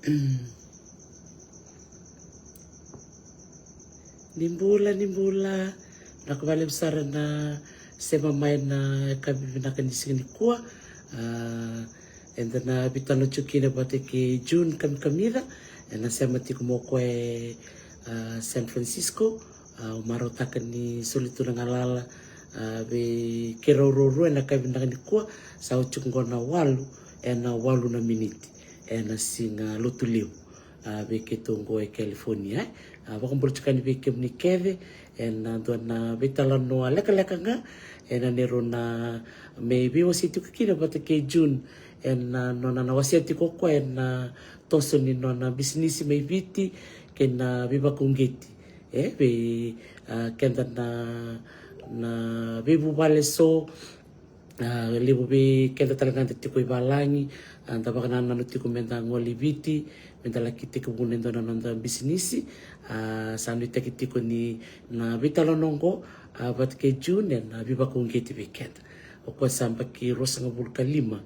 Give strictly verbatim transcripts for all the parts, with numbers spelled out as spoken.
Ni bula, ni bula. Vinaka vakalevu sara na sema mai na yakavi vinaka ni siga nikua. Ah, eda na veitalanoa tiko kina vata kei June Kamikamica, ena sema tiko mai o koya e, ah, San Francisco. Ah, au marautaka ni soli tu na galala, ah, vei keirau ruarua ena yakavi vinaka nikua. Sa oti tiko qo na walu, ena walu na miniti ena siga Lotulevu, ah, vei keitou qo e California, eh. Ah, vakabula tiko yani vei kemuni kece ena dua na veitalanoa lekaleka ga ena neirau na mai veiwasei tiko kina vata kei June ena nona na wasea tiko o koya ena toso ni nona bisinisi mai Viti kei na veivakauqeti, e, vei, ah, keda na, na veivuvale eso. Ah, levu vei keda tale ga da tiko i valagi, ah, da vakanananu tiko meda gole i Viti, meda laki tekivuna e dua na noda bisinisi. Ah, sa nuitaki tiko ni na veitalanoa oqo, ah, vata kei June ena veivakauqeti vei keda. O koya sa yabaki ruasagavulu ka lima,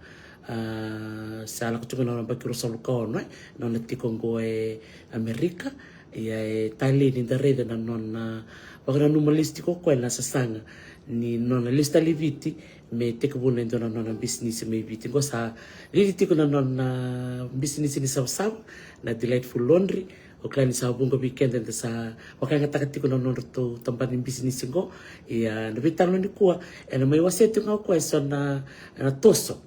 ah, sa lako tiko na yabaki ruasagavulu ka ono, eh, na nona tiko oqo e Amerika. Ia e talei ni da raica na nona vakananuma lesu tiko o koya na sasaga ni nona lesu tale i Viti me tekivuna e dua na nona bisinisi mai Viti. Qo sa lili tiko na nona bisinisi ni savasava, na Delightful Laundry. O kila ni sa vuqa vei keda eda sa vakayagataka tiko na nodratou tabana ni bisinisi qo. Ia na veitalanoa nikua ena mai wasea tiko ga o koya eso na, na toso,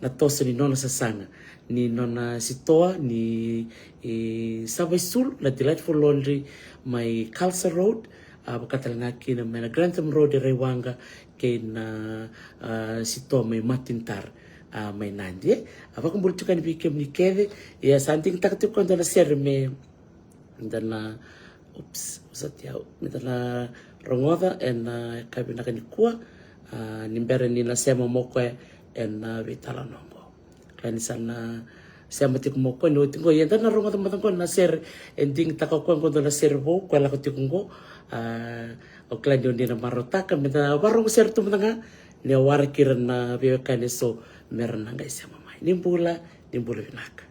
na toso ni nona sasaga ni nona sitoa ni, e, sava isulu, na Delightful Laundry mai Culture Road. Ah, vaka tale ga kina mai na Grantham Road e Raiwaqa, kei na, ah, sitoa mai Martin Tar, ah, mai Nadi, eh. Ah, vakabula tiko yani vei kemuni kece. Ia sa digitaka tiko e dua na sere me da na, oops, sa tiau, me da na rogoca ena, ah, yakavi vinaka nikua, ah, ni bera ni na sema mai o koya ena, ah, veitalanoa oqo. Kila ni sa na sema tiko mai o koya ni oti qo, ia da na rogoca mada qo na sere e digitaka o koya qo, dua na sere vou koya lako tiko qo. Ah, o kila ni o ni na marautaka meda varogo sere tu mada ga, ni waraki ira na veiwekani eso mera na qai sema mai. Ni bula, ni bula vinaka.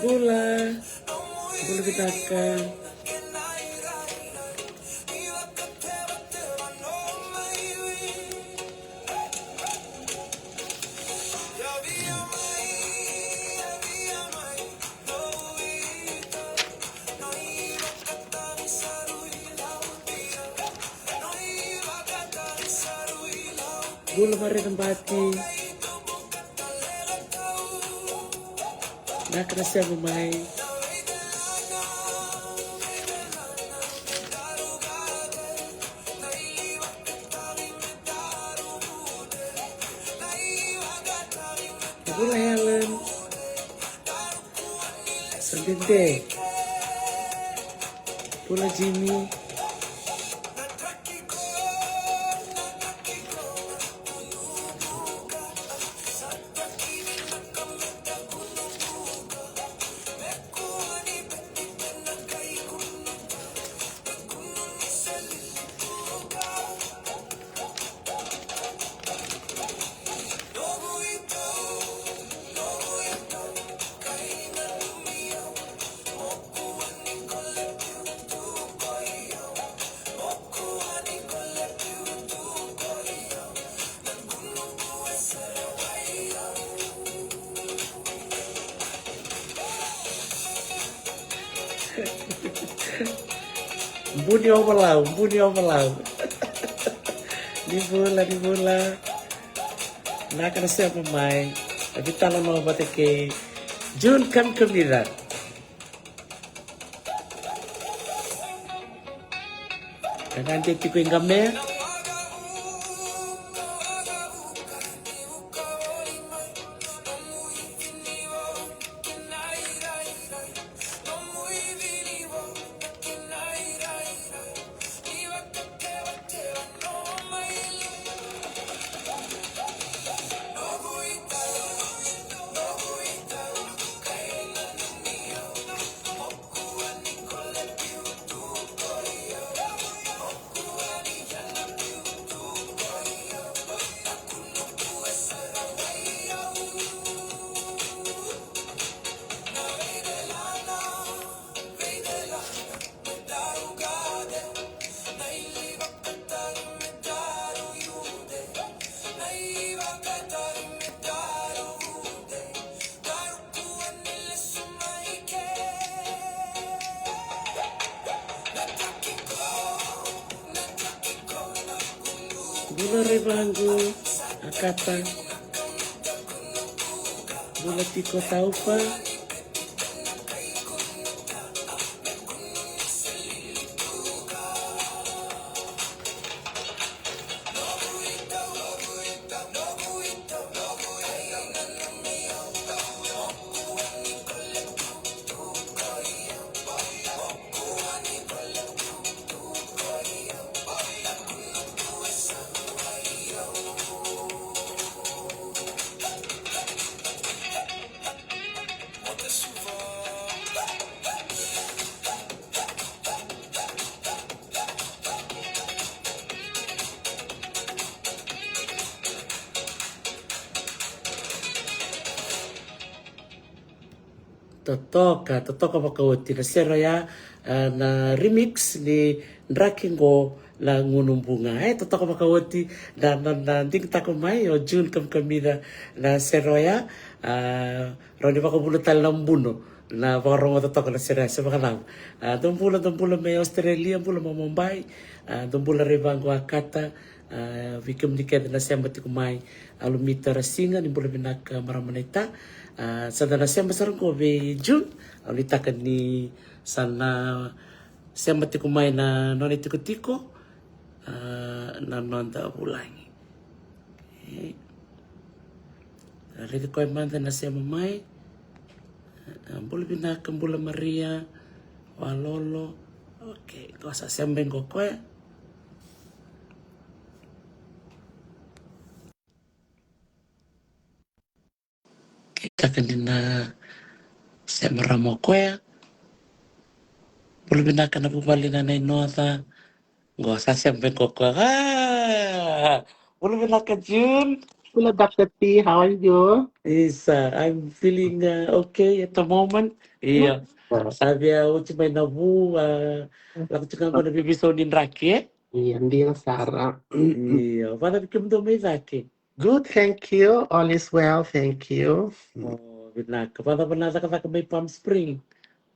Bula, bula vinaka. Bula Maria Nabati. Vinaka na sema mai. Bula Helen. Sa dede. Bula Jimmy. Buni ovalau, buni ovalau. Ni bula, ni bula. Vinaka na sema mai. A veitalanoa vata kei June Kamikamica. Ka ga de tiko i Gamea. Bula Revaqu, Akata. Bula tiko Taufa. Totoka, totoka vakaoti na sere oya, ah, na remix ni Draki Qo na Gunu Buga. E, totoka vakaoti na, na, na digitaka mai o June Kamikamica na sere oya, ah, rawa ni vakavuna tale na buno na vakarogo totoka na sere oya se vakacava. Ah, dou bula, dou bula mai Australia, bula mai Mumbai, ah, dou bula Revaqu Akata, ah, vei kemuni kece na sema tiko mai, Alumita Rasiga, ni bula vinaka marama naita. Ah, sa da na sema sara qo vei June, au nuitaka ni sa na sema tiko mai na nona itikotiko, ah, na noda vulagi. E. Raici koya mada na sema mai. Ah, bula vinaka, bula Maria, Walolo. Okay, qo sa sema qo koya. Kei taka ni na sema rama o koya. Bula vinaka na vuvale na nai noca. Qo sa sema vei koya. Ah, bula vinaka June. Bula Doctor T, how are you? Isa, I'm feeling, uh, okay at the moment. Ia. Sa via oti mai na vu, uh, lako tiko ga qo na veiveisau ni draki, e? Ia, dina sara. Ia, vacava kemudou mai cake? Good, thank you. All is well, thank you. O, vinaka. Vacava na cakacaka mai Palm Spring?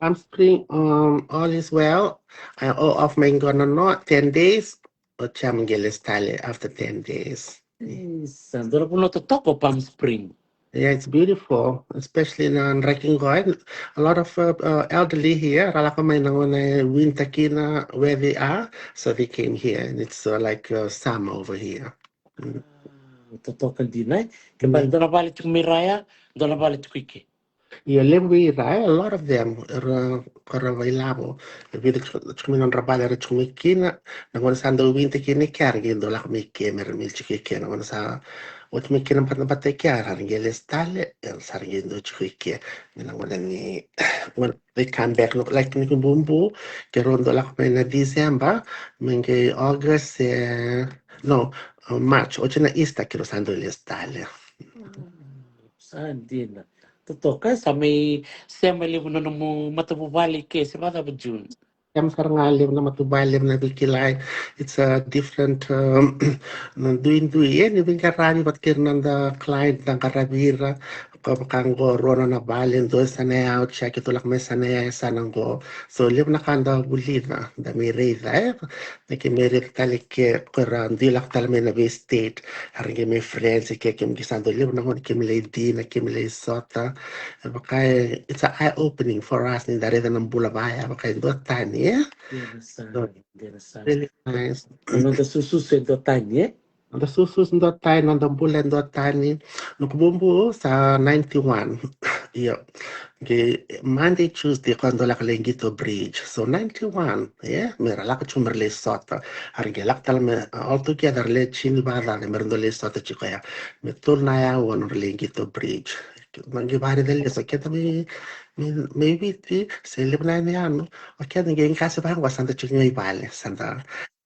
Palm Spring, um, all is well. I off mai qo na no, ten days. Oti au qai lesu tale after ten days. Isa, dua na vanua totoka o Palm Spring. Yeah, it's beautiful, especially na draki qo. A lot of, uh, uh, elderly here. Ra lako mai na gauna e winter kina where they are, so they came here, and it's, uh, like, uh, summer over here. Mm. Ah, totoka dina, e? Kevaka dua na vale tiko mai ra ya, dua na vale tiko i ke. Io, levu vei ira, e, a lot of them, era, era vakailavo. E vica tiko, tiko mai nodra vale era tiko mai kina, na gauna sa dau winter kina i ke, era qai dau lako mai ke, me ra mai tiko i ke. Na gauna sa oti mai kina na batabata i ke, era qai lesu tale, era sa qai dau tiko i ke. Me na gauna ni, when they come back, no, like ni ko bubu, keirau dau lako mai na December, me qai August, e, no, March, oti na Easter, keirau sa dau lesu tale. Sa dina. Totoka, sa mai sema levu na nomu matavuvale i ke, se vacava June? Sema sara ga levu na matavuvale, levu na veikilai. It's a different, um, na duidui, e, ni veiqaravi vata kei ira na noda client, da qaravi ira. Ko vaka qo rua na nona vale, dua e Sanaya, oti ya keitou lako mai Sanaya, e sa na qo. So, levu na ka da vulica, da mai raica, e. Na keimami raica tale ke, ko ira dui lako tale mai na vei state, era qai mai friends, ke keimami qai sa dau levu na gauna keimami lai dina, keimami lai sota. E vaka e, it's a eye opening for us, ni da raica na bula vaya, vaka e dua tani, e? Dina sara, so, dina sara. Really nice. Na noda sususu e dua tani, e? Noda sususu dua tani, noda bula dua tani. Noqu bubu sa ninety-one. Io. Qai Monday, Tuesday, ko dau lako lai qito bridge. So ninety-one, yeah? Me ra lako tiko me ra lai sota. Era qai lako tale me, uh, all together, ra lai tini vakacaca, me ra dau lai sota tiko ya. Me tolu na aua nodra lai qito bridge. Qai vakaraica lesu, o keda mai, mai, mai Viti, se levu na yanuyanu. O keda qai qase vaqo, sa da tiko ga i vale, sa da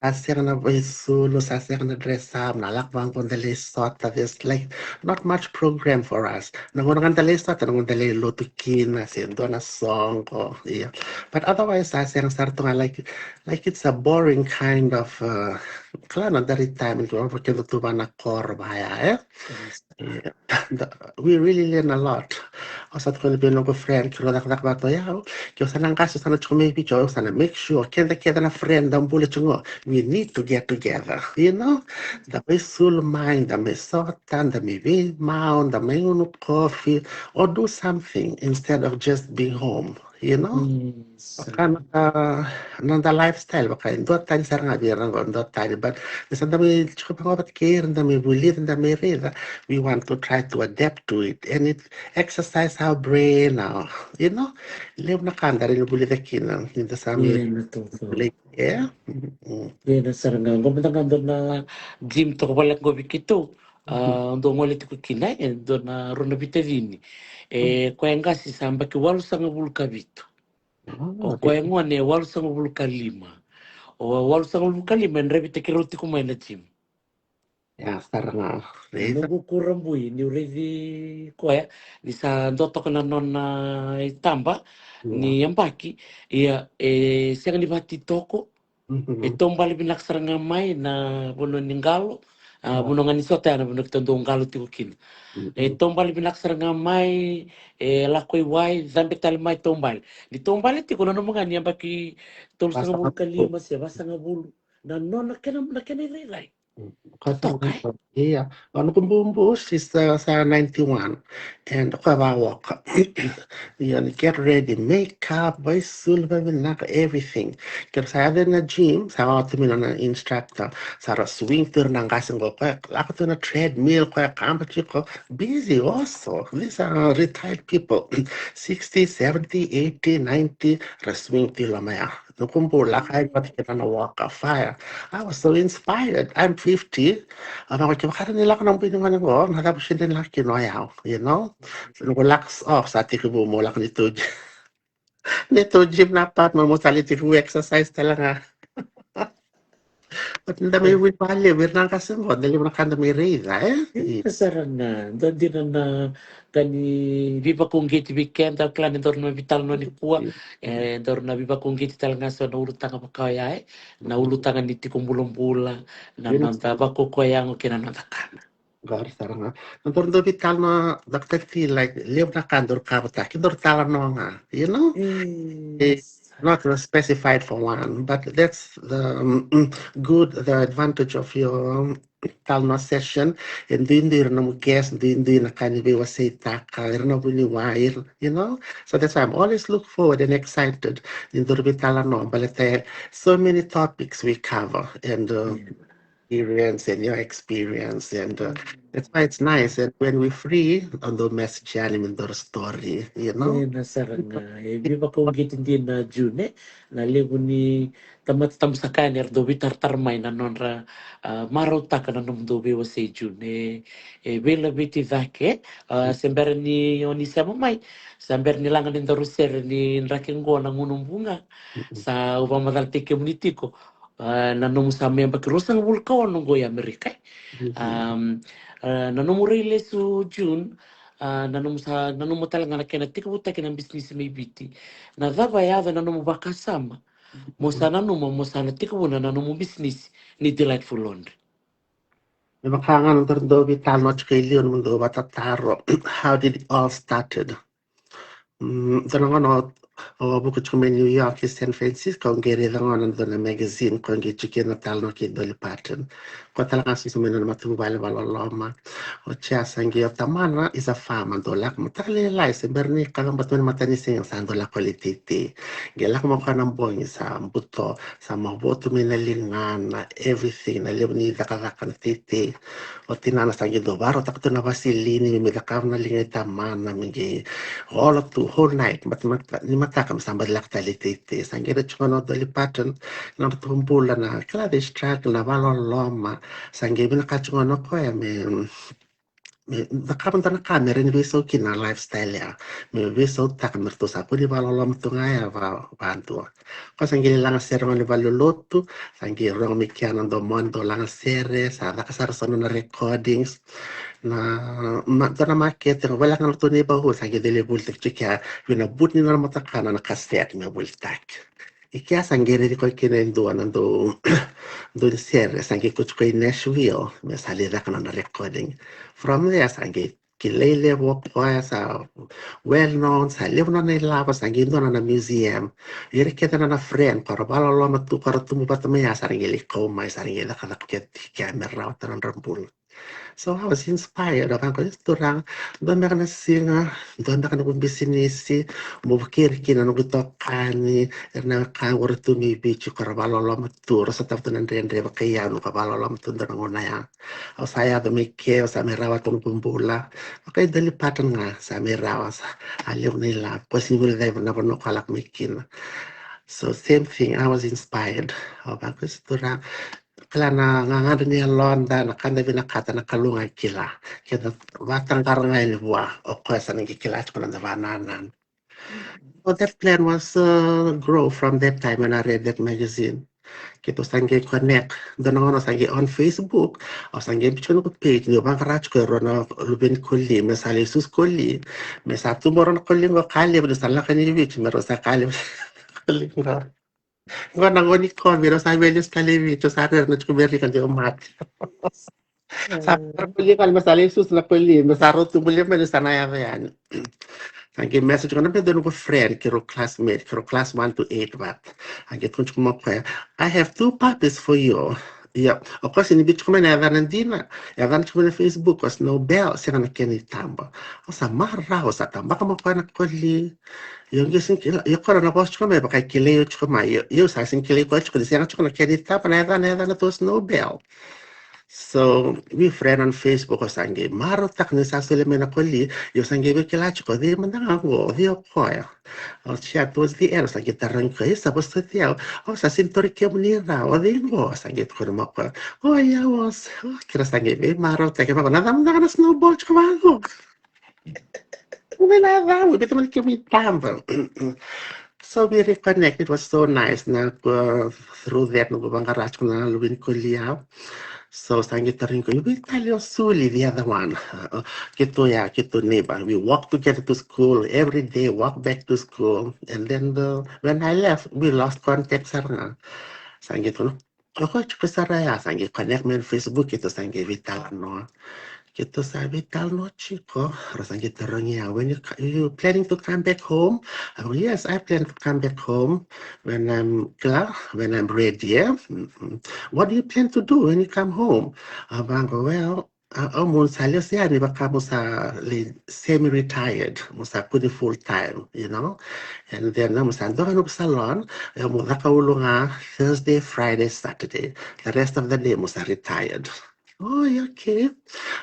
Sa sega na veisulu, sa sega na dress up, na lako vaqo da lai sota, there's, like, not much program for us. Na gauna ga da lai sota, na gauna da lai lotu kina, se dua na soqo, ia. But otherwise, sa sega sara tu ga, like, like, it's a boring kind of, uh, Kila na dari time, kila na keda tu vana koro vaya, eh? Yes. Yeah. We really learn a lot. Au sa tukuna vei noqu friend, kila cakacaka vata o yau. Kila sa na qasi, sa na tiko mai Viti, au sa na make sure keda, keda na friend da bula tiko qo, we need to get together, you know? Da mai sulu mai, da mai sota, da mai veimau, da mai gunu coffee, or do something instead of just being home, you know? Yes. Vaka na noda lifestyle, vaka e duatani sara ga vei ira qo, duatani, but ni sa da mai tiko vaqo vata kei ira, da mai vulica, da mai raica, we want to try to adapt to it, and it exercise our brain, our, you know, levu na ka da rawa ni vulica kina ni da sa mai. Ena taucoko. Yeah. Mm. Ena sara ga, qo mada ga dua na gym toka voleka qo vei keitou. A, dou gole tiko kina, e dua na rua na veitacini. E, koya e qasi sa yabaki walusagavulu ka vitu. O koya e gone e walusagavulu ka lima. O walusagavulu ka lima e draivi taki rau tiko mai na gym. Ya, sara ga. Noqu kurabui niu raici koya, ni sa dua toka na nona itaba ni yabaki. Ia, e sega ni vakatitoko. E taubale vinaka sara ga mai na vanua ni qalo. A, vanua ga ni sota ya na vanua keitou dau qalo tiko kina. E taubale vinaka sara ga mai, e lako i wai, cabe tale mai, taubale. Ni taubale tiko, nanuma ga ni yabaki tolusagavulu ka lima se vasagavulu. Na nona kena, na kena irairai. Toka, e? Ia, o noqu bubu, she's, uh, sa ninety-one. And o koya va walk. Ia, ni get ready, makeup, vaisulu vavinaka, everything. Ke ra sa yaco na gym, sa oti mai na instructor, sa ra swing tu ira na qase qo, koya lako tu na treadmill, koya kaba tiko, busy also. These are retired people, sixty, seventy, eighty, ninety, ra swing tu i loma ya. Noqu bula, ka yaco vata kei na walk of fire. I was so inspired. I'm fifty. Au vaka, kevaka ni lako na bui ni gone qo, na cava sega ni lako kina o yau, you know? Noqu lax off, sa tekivu meu lako neitou gym. Neitou gym na apartment, meu sa lai tekivu exercise tale ga. But da mai vuli valevu ira na qase qo, da levu na ka da mai raica, e? Io, sara ga, dua dina na ka ni veivakauqeti vei keda, au kila ni daru na veitalanoa nikua, e, daru na veivakauqeti tale ga so na ulutaga vaka oya, e? Na ulutaga ni tiko bulabula, na noda vakaukauwa yago kei na noda kana. Qori sara ga. Na daru dau veitalanoa, Doctor T, like, levu na ka daru kavutaki, daru talanoa ga, you know? It's not specified for one, but that's the, um, good, the advantage of your, um, talanoa session. E duidui ira nomu guest, duidui na ka ni veiwaseitaka, ira na vuniwai, you know? So that's why I'm always look forward and excited ni daru veitalanoa, baleta so many topics we cover, and, uh, experience and your experience, and, uh, that's why it's nice, and when we free, au dau message yani me daru story, you know? Ena sara ga, e veivakauqeti dina June, na levu ni tamata tabusaka yani era dau veitaratara mai na nodra, a, marautaka na nomudou veiwasei June, e veilaveti cake, a, se bera ni o ni sema mai, se bera ni laga ni daru sere ni draki qo na gunu buga, sa au vakamacalataki kemuni tiko, a, na nomu sa mai yabaki ruasagavulu ka ono qo i Amerika, e? A, na nomu rai lesu June, a, na nomu sa, na nomu tale ga na kena tekivutaki na bisinisi mai Viti. Na cava e yaco na nomu vakasama mo sa nanuma mo sa na tekivuna na nomu bisinisi ni Delightful Laundry? Me vaka ga na daru dau veitalanoa tiko i liu, nomudou vakatataro, how did it all started? Mm, dua na gauna au a vuka tiko mai New York i San Francisco, au qai raica gona na dua na magazine, au qai tiko kina na talanoa kei Dolly Parton. Koya tale ga susu mai na matavuvale vakaloloma. Oti ya sa qai o tamana is a farmer, dau lako mataka lailai, se bera ni kakabata mai na matanisiga sa dau lako lai teitei. Qai lako mai koya na bogi sa buto, sa mavotu mai na ligana, everything, na levu ni cakacaka na teitei. O tinana sa qai dau vakarautaka tu na vasilini me mai cakava na liga i tamana, me qai olo tu whole night, but mata, ni mataka me sa baci lako tale i teitei. Sa qai raica tiko na Dolly Parton, na nodratou bula na kila, they struggle, na vakaloloma. Sa qai vinakata tiko na koya me, me cakava dua na ka me rawa ni veisau kina na lifestyle ya. Me veisautaka me ratou sa kua ni vakaloloma tu ga ya va, vadua. Koya sa qai lai lagasere gona i valenilotu, sa qai rogo mai kea na domoni dau lagasere, sa caka sara so na nona recordings. Na, ma, dua na makete, voleka na nodratou neighborhood, sa qai lai volitaki tiko kea vei na but ni nona motoka na, na cassette me volitaki. I kea sa qai raici koya kina e dua na dau dau ni sere sa qai kauti koya i Nashville me sa lai caka na nona recording. From there sa qai kilai levu o koya, sa well known, sa levu na nona ilavo, sa qai dua na nona museum. Ira kece na nona friend ko ra vakaloloma tu, ko ra tubu vata mai ya, sa ra qai lai kau mai, sa ra qai cakacaka kece kea me rawata na nodra bula. So I was inspired. Au vaqo, Jisu Turaga, dua beka na siga, dua beka noqu bisinisi, mo vukei ira kina noqu itokani, ira na wekaqu era tu mai Viti ko ra vakaloloma tu, ra sotava tu na dredre vakai au, noqu vakaloloma tu dua na gauna ya. Au sa yaco mai ke, au sa mai rawata noqu bula. Okay, Dolly Parton ga sa mai rawa, sa a levu na ilavo, ko sega ni guilecava na vanua ko a lako mai kina. So same thing, I was inspired. Au vaqo, Jisu Turaga, kila na gagadre ni yaloda, na ka da vinakata, na Kalou ga e kila. Keda vataqara ga yani vua, o koya sa na qai kila tiko na noda vakanananu. So that plan was uh, grow from that time when I read that magazine. Keitou sa qai connect. Dua na gauna au sa qai on Facebook, au sa qai biuta noqu page, niu vaqara tiko e rua na luve ni koli me sa lai susu koli. Me sa tubu rua na koli qo ka levu, niu sa lako yani i Viti me rau sa ka levu koli qo. Qo na gauna ni COVID, au sa via lesu tale i Viti, au sa rere na tiko Merika de au mate. Sa rau koli qo me sa lai susu na koli, me sa rau tubu levu mai, niu sa na yaco yani. Sa qai message qo na, me dua noqu friend, keirau classmate, keirau class one to eight vata. A qai tukuna tiko mai o koya, I have two puppies for you. Ia, o koya sega ni biuta tiko mai na yacana dina, yacana tiko mai na Facebook ko Snow Bell, sega na kena itaba. Au sa marau, au sa tabaka mai o koya na koli. Ia au qai sega ni kila, ia o koya na vosa tiko mai vaka e kilai au tiko mai. Ia, ia au sa sega ni kilai koya tiko, ni sega tiko na kena itaba, na yacana, yacana tu o Snow Bell. So we friend on Facebook, au sa qai marautaka ni sa solia mai na koli, ia au sa qai via kila tiko, o cei mada ga qo, o cei o koya. Au sa, towards the end, au sa qai tarogi koya, sa vosa tu o cei? Au sa sega ni tarogi kemuni rawa, o cei qo? Sa qai tukuna mai o koya, o yau, o sa, o, keirau sa qai veimarautaki, vaqo, na cava mada ga na Snowball tiko vaqo. Uvei na cava, biuta mai na kemu itaba. So we reconnect. It was so nice na, uh, through that, noqu vaqara tiko na luve ni koli ya. So sa qai tarogi koya, vei tale o Suli, the other one. Uh, keitou ya, keitou neighbor. We walk together to school every day, walk back to school. And then the, when I left, we lost contact sara ga. Sa qai tukuna, o koya tiko sara ya, sa qai connect mai na Facebook, keitou sa qai veitalanoa. Keitou sa veitalanoa tiko, rau sa qai tarogi au, when you, co- you planning to come back home? I go, yes, I plan to come back home when I'm, kila, when I'm ready, yeah? Mm-mm. What do you plan to do when you come home? Au vaqo, well, a, au mo sa lesu yani vaka mo sa lai semi-retired, mo sa kune full time, you know? And then mo sa dua ga noqu salon, au mo caka ulu ga Thursday, Friday, Saturday. The rest of the day mo sa retired. Oh, yeah, okay.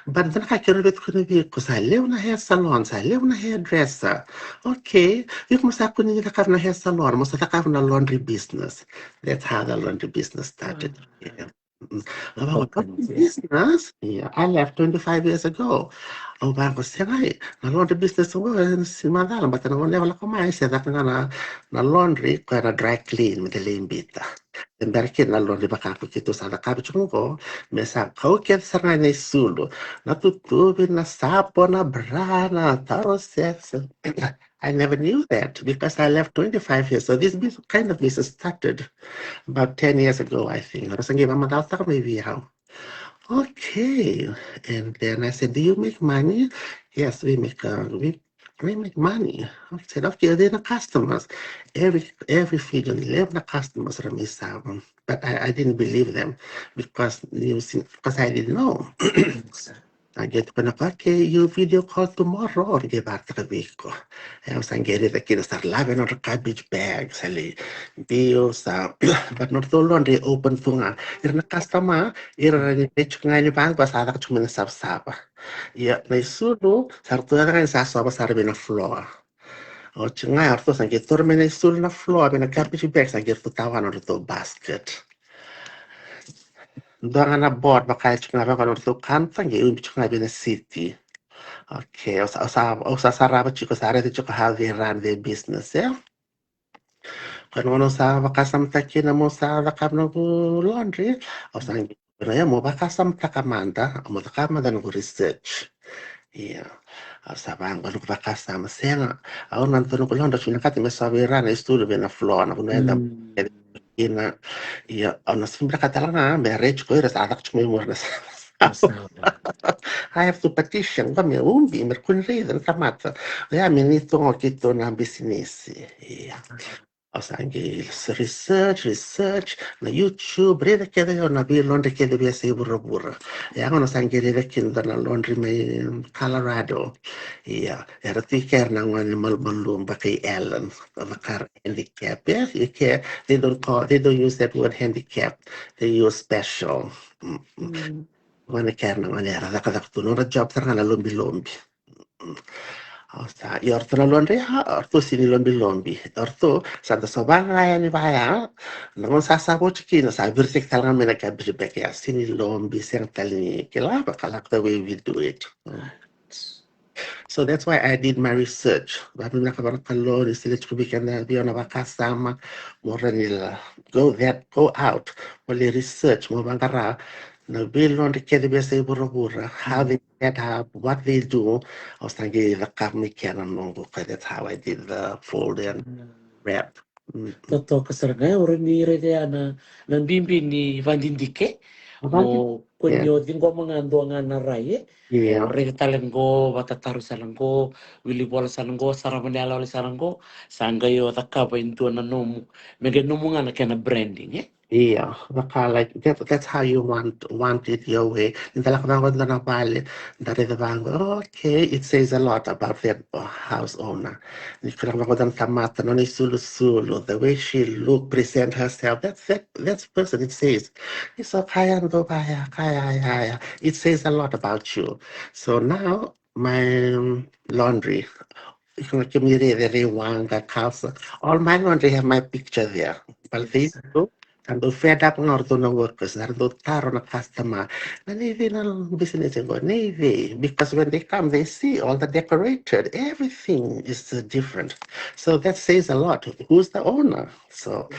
But then ka keirau via tukuna vei iko, sa levu na hair salon, sa levu na hairdresser. Okay, iko mo sa kune ni cakava na hair salon, mo sa cakava na laundry business. That's how the laundry business started. Yeah. Mm. Au vaqo, laundry business? Yeah, I left twenty-five years ago. Au vaqo, segai, na laundry business qo, e sega ni macala, but na gauna au lako mai, se caka ga na, na laundry, koya na dry clean, me da lai bita. E bera kina na laundry vaka ko keitou sa cakava tiko qo, me sa kau kece sara ga na isulu. Na tutuvi, na sapo, na bra, na taro sets. I never knew that because I left twenty-five years. So this bus- kind of business started about ten years ago, I think. Rau sa qai vakamacalataka mai vei au. Okay. And then I said, do you make money? Yes, we make, uh, we, we make money. I said, okay, are they the customers? Every, every Fijian, levu na customers era mai sava. But I, I didn't believe them because you see, because I didn't know. A qai tukuna, okay, you video call tomorrow, au qai vakataka vei iko. E, au sa qai raica kina sa ra lave nodra cabbage bag, sa lai biu, sa, but nodratou laundry open tu ga. Ira na customer, ira ni vei tiko ga yani vaqo, sa caka tiko mai na savasava. Ia, na isulu, sa ratou yaco ga ni sa sova sara vei na floor. Oti ga, ratou sa qai taura mai na isulu na floor, vei na cabbage bag, sa qai ratou tawana nodratou basket. Dua ga na board vaka e tiko ga vaka nodratou counter, qai ubi tiko ga vei na city. Okay, au sa, au sa, au sa sarava tiko, sa raica tiko how they run their business, e? Koya na gauna au sa vakasamataka kina mo sa cakava noqu laundry, au sa qai, ia mo vakasamataka mada, mo cakava mada noqu research. Ia. Au sa vaqo, noqu vakasama, sega. Au na dua noqu laundry, vinakata me sova vei ira na isulu vei na floor, na vanua eda kina. Ia, au na sega ni vinakata tale ga me arrange ko ira, sa caka tiko mai muri na sava. I have to petition, qo me ubi, me ra kua ni raica na tamata. Ia, me ni toqo keitou na bisinisi. Ia. Au sa qai research, research, na YouTube, raica kece o na vei laundry kece via sa i vuravura. Ia, au na sa qai raica kina na laundry mai Colorado. Ia, era tu i ke era na gone malumalumu, vaka i Ellen, vaka ra handicap, e? I ke, they don't call, they don't use that word handicap. They use special. Mm. Gone ke era na gone era cakacaka tu, nodra job sara ga na lobilobi. Mm. Au sa, ia o ratou na laundry, a, o ratou sega ni lobilobi. O ratou, sa da sova ga yani vaya, na gauna sa sava oti kina, sa viritaki tale ga mai na cabbage bag ya, sega ni lobi, sega tale ni kila, vaka lako the way we do it. Mm. So that's why I did my research. Vakavinaka vakakalou ni solia tiko vei keda vei au na vakasama mo rawa ni la go that, go out, mo lai research, mo vaqara na vei laundry kece via sa i vuravura, how they set up, what they do. Au sa qai cakava mai kea na noqu, 'cause that's how I did the fold and wrap. Mm. Totoka sara ga, o rawa ni raica ya na, na bibi ni vadidike. Mo kua ni o ciqoma ga dua ga na rai, e? Ia. O raica tale qo, vatataro sara qo, wili vola sara qo, sarava na iyaloyalo sara qo, sa qai o cakava e dua na nomu, me qai nomu ga na kena branding, e? Ia, vaka, like, that, that's how you want, want it your way. Ni da lako vaqo dua na vale, da raica vaqo, okay, it says a lot about that, uh, house owner. Ni kila vaqo dua na tamata, nona isulusulu, the way she look, present herself, that's, that, that's person, it says. Ni so kaya ndo vaya, kaya ya, ya. It says a lot about you. So now, my, um, laundry, iko na kemuni raica, raiwaqa, calça. All my laundry have my picture there. But they do, and they fed up ga o ratou na workers, na ratou taro na customer. Na nei vei na business qo, nei vei. Because when they come, they see all the decorated, everything is, uh, different. So that says a lot. Who's the owner? So,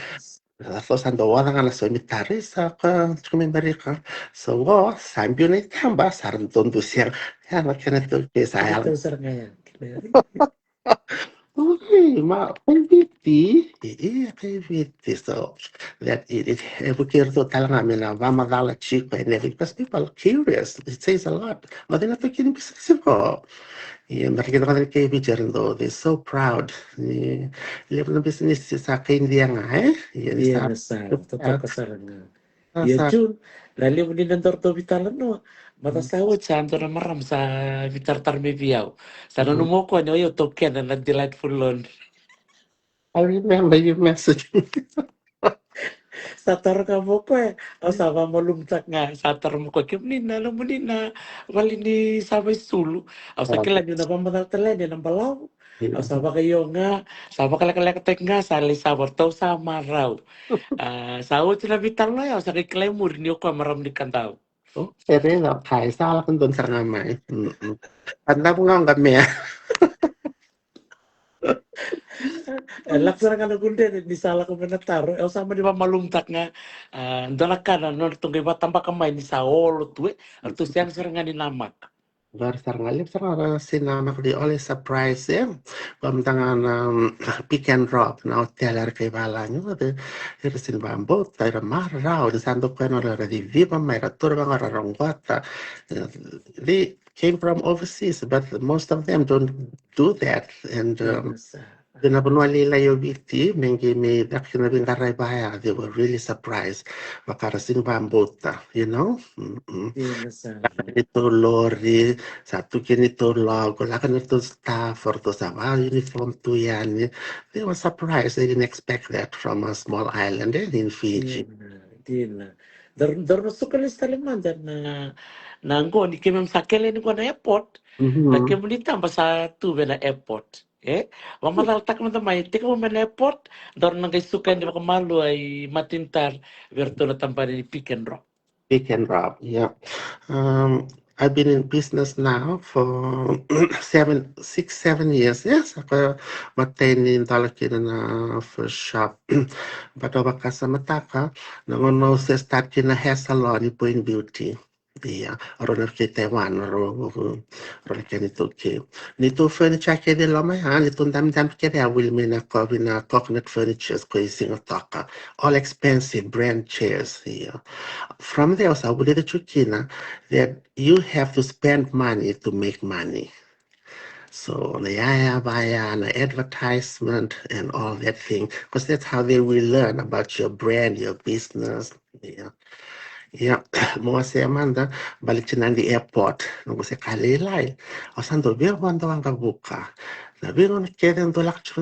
ratou sa dau oca ga na so ni tari sa ka tiko mai Amerika. So qo sa biu na itaba, sa ra dau dusia. Ya na kena iTaukei sa yala. ITaukei sara ga ya. Oi, ma, kai Viti, e, e, kai Viti. So that it, it, e vukei iratou tale ga me na vakamacala tiko and everything, because people are curious. It says a lot. But they're not taking business. Ia, me ra kila vaka na kai Viti era dau, they're so proud. Ni levu na bisinisi sa kai Idia ga, e? Ia, ni sa, sa, totoka sara ga. Ia, June, na levu ni na dau ratou veitalanoa. Mata sa oti sa dua na marama sa veitaratara mai vei au. Sa nanuma o koya ni o yau taukena na Delightful Laundry. I remember you messaged me. Sa taro ga mai o koya, au sa vakamalumutaka ga, sa taro mai o koya, kemuni na, nomuni na vale ni sava isulu. Au sa kila niu na vakamacala tale yani ena balavu. Au sa vakaio ga, sa vakalekalekataki ga, sa lai sava, ratou sa marau. A, sa oti na veitalanoa ya, au sa qai kila e muri ni o koya marama ni Kadavu. O, e raica, okay, sa lako donu sara ga mai. Mm, mm. Kadavu ga o Qamea. E lako sara ga na kudrede ni sa lako mai na taro, au sa mani vakamalumutaka ga, a, dua na ka na nodratou qai vakatabaka mai ni sa olo tu, e, ratou sega sara ga ni namaka. Very sara ga, levu sara ga ra sega ni namaka, they always surprise, e. Vaka mada ga na, um, Pick and Drop, na hotel era kai valagi, o, era sega ni vakabauta, era marau, ni sa dau koya na ra ciciva mai, ra taura vaqo, ra roqota. E, they came from overseas, but most of them don't do that. And, um, ena vanua lailai o Viti, me qai mai caka kina na veiqaravi vaya, they were really surprised. Vaka ra sega ni vakabauta, you know? Mm-mm. Lako na neitou lori, sa tu kina neitou logo, lako na neitou staff, o ratou sa vaka uniform tu yani. They were surprised. They didn't expect that from a small island, e, in Fiji. Dina, dina. Daru, daru na suka lesu tale mada na, na qo ni keimami sa kele ni qo na airport. Na kemuni taba sa tu vei na airport. E, vakamacalataka mada mai, tekivu mai na airport, daru na qai suka yani vakamalua i Martin Tar, vei iratou na tabana ni Pick and Drop. Pick and Drop, yeah. Um, I've been in business now for seven, six, seven years. Yes, sa koya matai ni dola kina na first shop. But au vakasamataka, na gauna au se start kina na hair salon i Point Beauty. Ia, o rau na kei Taiwan, o rau, o rau na kei neitou kei. Neitou furniture kece e loma ya, neitou damidabi kece ya, wili mai na kovi na Coconut Furnitures ko i Sigatoka. All expensive brand chairs, ia. From there, au sa vulica tu kina that you have to spend money to make money. So, na yaya vaya, na advertisement and all that thing, because that's how they will learn about your brand, your business. Ia, ia, mo se mada, baleti na di airport, noqu se ka lailai. Au sa dau via vodo waqavuka. Na veigauna kece dau lako tiko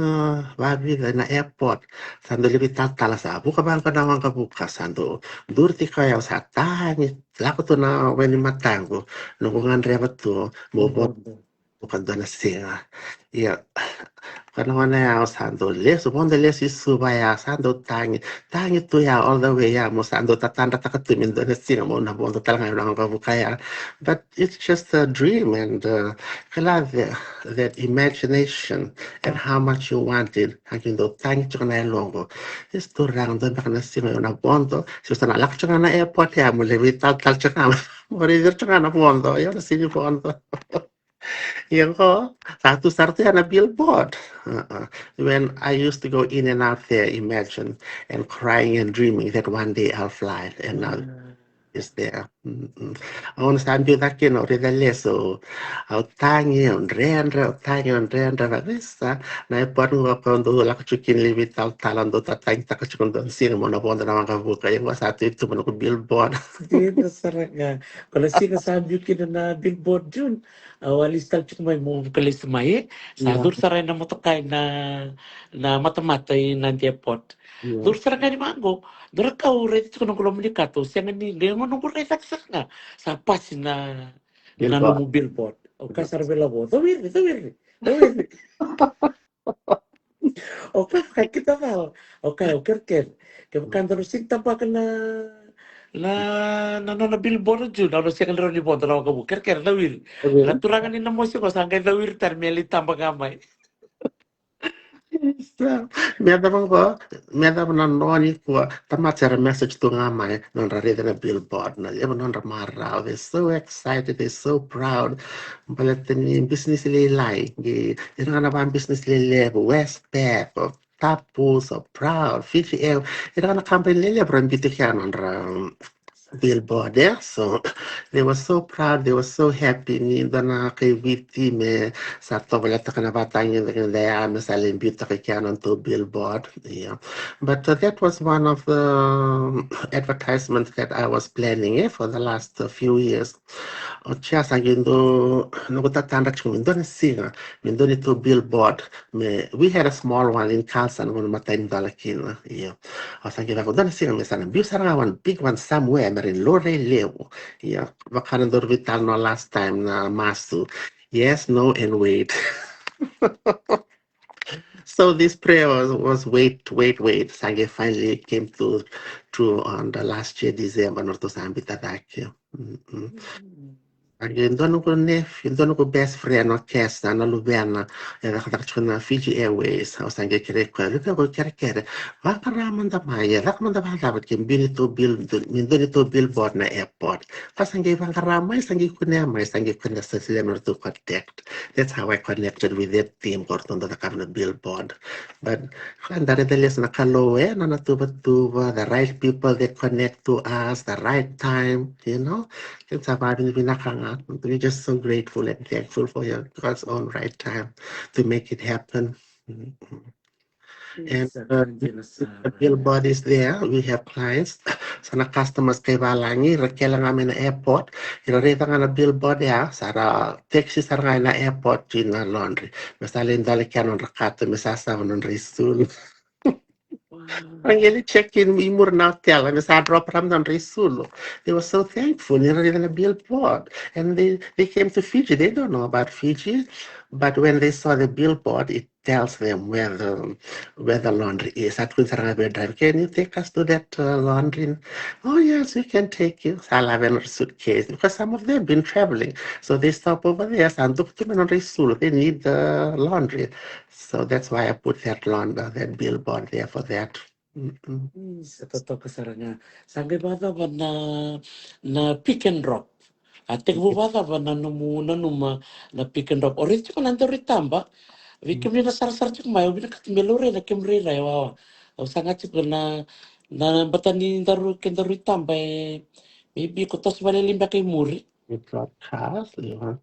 vavica na airport. Sa dau levu talatala sa vuka vaqo na waqavuka. Sa dau duri tiko au sa tagi. Lako tu na wai ni mataqu. Noqu gadreva tu, mo vodo. Vodo. Vuka dua na siga. Ia, ka na gona ya au sa dau lesu, vodo lesu i Suva ya, sa dau tagi, tagi tu ya all the way ya, mo sa dau tatadrataka tu me dua na siga, mo na vodo tale ga na waqavuka ya. But it's just a dream and uh, kila the, that imagination and how much you want it. Sa qai dau tagi tiko na yaloqu. Is tu raga dua beka na siga, io na vodo, se sa na lako tiko na airport ya, mo levu talatala tiko, mo raici tiko na vodo, io na sini vodo. Ia qo, sa tu sara tu ya na billboard. Uh-uh. When I used to go in and out there, imagine, and crying and dreaming that one day I'll fly, and now it's there. Mm-mm. Au na sa biu cake na, au raica lesu, au tagi, au dredre, au tagi, au dredre, vavisa, na airport qo ko dau lako tiko kina levu talatala, dau tatagitaka tiko dua na siga mo na vodo na waqavuka, ia qo sa tu i tuba noqu billboard. Dina sara ga. Ko na siga sa biu kina na billboard, June. Au a lesu tale tiko mai mo vuka lesu mai, e. Sa curu sara ena motoka ena, na matamata ena airport. Curu sara ga ni vaqo. Dua na ka au raica tiko noqu loma ni kato, sega ni, qai gona noqu raica sara ga. Sa pasi na, na nomu billboard. Au kaya sara vei Lavo, cowiri, cowiri, cowiri. Au kaya, ka kita val. Au kaya, au kerekere. Kevaka daru sega ni tabaka na, na, na nona billboard o June, au na sega ni rawa ni vodo na waqavuka. Kerekere, cowiri. Na turaga ni na mosi qo sa qai cowiri tale me lai taba ga mai. Me yacova qo, me yacova na noa nikua, tamata era message tu ga mai, nodra raica na billboard, na levu nodra marau. They're so excited, they're so proud. Baleta ni business lailai, qai ira ga na va business lelevu, Westpac, o Tapus, o Proud, Fiji Air, ira ga na company lelevu ra biuta kina nodra billboard, e. So they were so proud, they were so happy ni dua na kai Viti me sa tovolea taka na vatagi keda ya me sa lai biutaka kina na nodatou billboard. Yeah. But uh, that was one of the um, advertisements that I was planning, eh, for the last uh, few years. O tia sa qai dua, noqu tatadra tiko me dua na siga me dua neitou billboard. Me, we had a small one in Carlson, qo na matai ni dala kina. Io. Au sa qai vaka dua na siga me sa na biu sara ga one big one somewhere me ra laurai levu. Io. Vaka na daru veitalanoa last time na masu. Yes, no, and wait. So this prayer was, was wait, wait, wait. Sa qai finally came to true on the last year December, nodratou sa biuta cake. Mm-mm. A qai dua noqu nephew, dua noqu best friend o Kesa, na luvena, e cakacaka tiko na Fiji Airways. Au sa qai kerei koya, luvena, au kerekere, vaqara mada mai, e caka mada vakacava ke biu neitou bill, me dua neitou billboard na airport. Ka sa qai vaqara mai, sa qai kunea mai, sa qai kunea, sa sega ni ratou contact. That's how I connected with that team, ko ratou dau cakava na billboard. But ka da raica lesu na Kalou, e, na nona tuvatuva, the right people they connect to us, the right time, you know. Keda sa vakavinavinaka ga. We're just so grateful and thankful for your God's own right time to make it happen. Mm-hmm. And uh, the billboard is there. We have clients. Sa na customers kai valagi, ra kele ga mai na airport. Ira raica ga na billboard ya, sa ra taxi sara ga ina airport ki na laundry. Me sa lai dole kina nodra kato, me sa sava nodra isulu. Ra qai lai check in i muri na hotel, me sa drop ra nodra isulu. They were so thankful ni ra raica na billboard. And they, they came to Fiji. They don't know about Fiji. But when they saw the billboard, it tells them where the, where the laundry is. Sa tukuni sara ga vei driver, can you take us to that uh, laundry? Oh yes, we can take you. Sa lave nodra suitcase because some of them been traveling. So they stop over there. Sa dua tu me nodra isulu. They need the laundry. So that's why I put that laundry, that billboard there for that. Mm-mm. Sa totoka sara ga. Sa qai vakacava na, na Pick and Drop? A tekivu vakacava na nomu nanuma na pick and drop? O raici tiko na daru i taba. Vei kemuni na sarasara tiko mai, au vinakata me laurai na kemu rairai, wawa. Au saga tiko na, na bata ni daru, ke daru i taba e, maybe ko toso vale li beka i muri. Broadcast, yeah.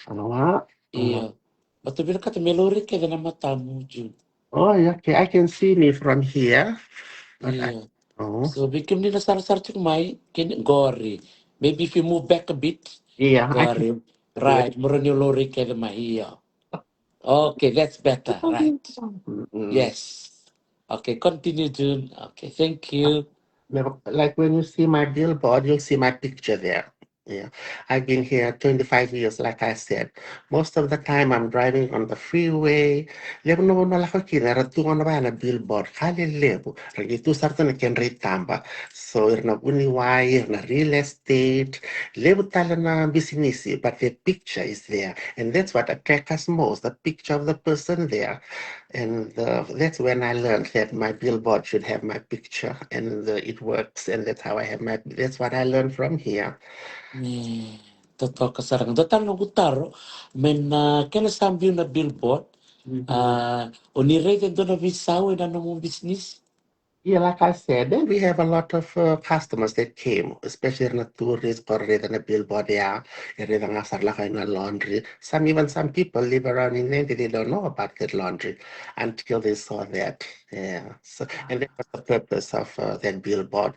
Awa. Io. But au vinakata me laurai kece na matamu, June. Oh, yeah, okay. I can see me from here. But I, io. Oh. So, vei kemuni na sarasara tiko mai, keni qori. Maybe if you move back a bit. Yeah, I can. Qori. Right, mo rawa ni laurai kece mai, io. Okay, that's better, right. Mm-mm. Yes. Okay, continue, June. Okay, thank you. Like when you see my billboard, you'll see my picture there. Yeah, I've been here twenty-five years, like I said. Most of the time I'm driving on the freeway. Levu na vanua lako kina, era tu gona vaya na billboard, ka lelevu. Ra qai tu sara tu na kedra i taba. So, ira na vuniwai, ira na real estate. Levu tale na bisinisi, but the picture is there. And that's what attracts us most, the picture of the person there. And uh, that's when I learned that my billboard should have my picture, and uh, it works. And that's how I have my, that's what I learned from here. Ni totoka sara ga. Dua tale noqu taro, mai na kena sa biu na billboard, ah, o ni raica e dua na veisau ena nomu bisinisi? Yeah, like I said, then we have a lot of uh, customers that came, especially na tourists, ko raica na billboard ya, e raica ga sara lako i na laundry. Some, even some people live around in Nadi, they don't know about that laundry until they saw that. Yeah. So, and that was the purpose of uh, that billboard.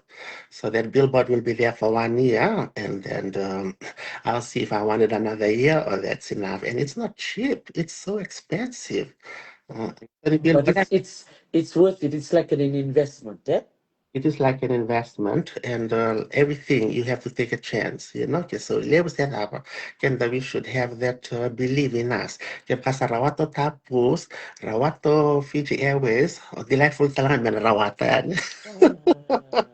So that billboard will be there for one year, and then um, I'll see if I want it another year or that's enough. And it's not cheap. It's so expensive. Uh, but it's, it's, it's worth it. It's like an, an investment, eh? It is like an investment, and uh, everything you have to take a chance, you know? Okay, so levu se cava, keda we should have that uh, belief in us. Ke pasa rawata o Tapus, rawata o Fiji Airways, o Delightful tale ga me na rawata yani.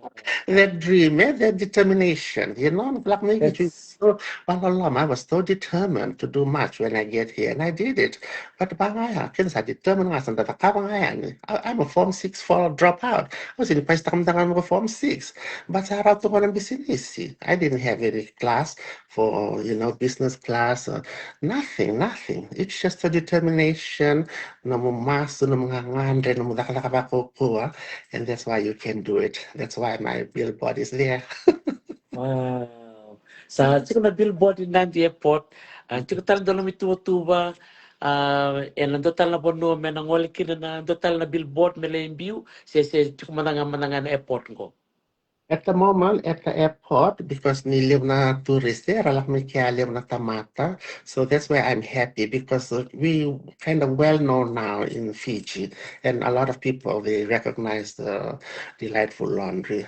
That dream, eh? That determination, you know? Black Navy dream. So, vakaloloma, I was so determined to do much when I get here, and I did it. But vaqo ya, kena sa determine ga sa da cakava ga yani. I, I'm a form six four dropout. Au sega ni paisitaka mada ga na noqu form six. But sa rauta ga na bisinisi. I didn't have any class for, you know, business class or nothing, nothing. It's just a determination. Nomu masu, nomu gagadre, nomu cakacaka vakaukauwa. And that's why you can do it. That's why my billboard is there. Wow. Sa tiko na billboard i Nadi Airport, a, tiko tale dua na nomu ituvatuva, a, ena dua tale na vanua me na gole kina na dua tale na billboard me lai biu, se, se tiko mada ga, mada ga na airport qo? At the moment, at the airport, because ni levu na tourist era lako mai kea, levu na tamata. So that's why I'm happy, because uh, we kind of well known now in Fiji, and a lot of people, they recognize the Delightful Laundry.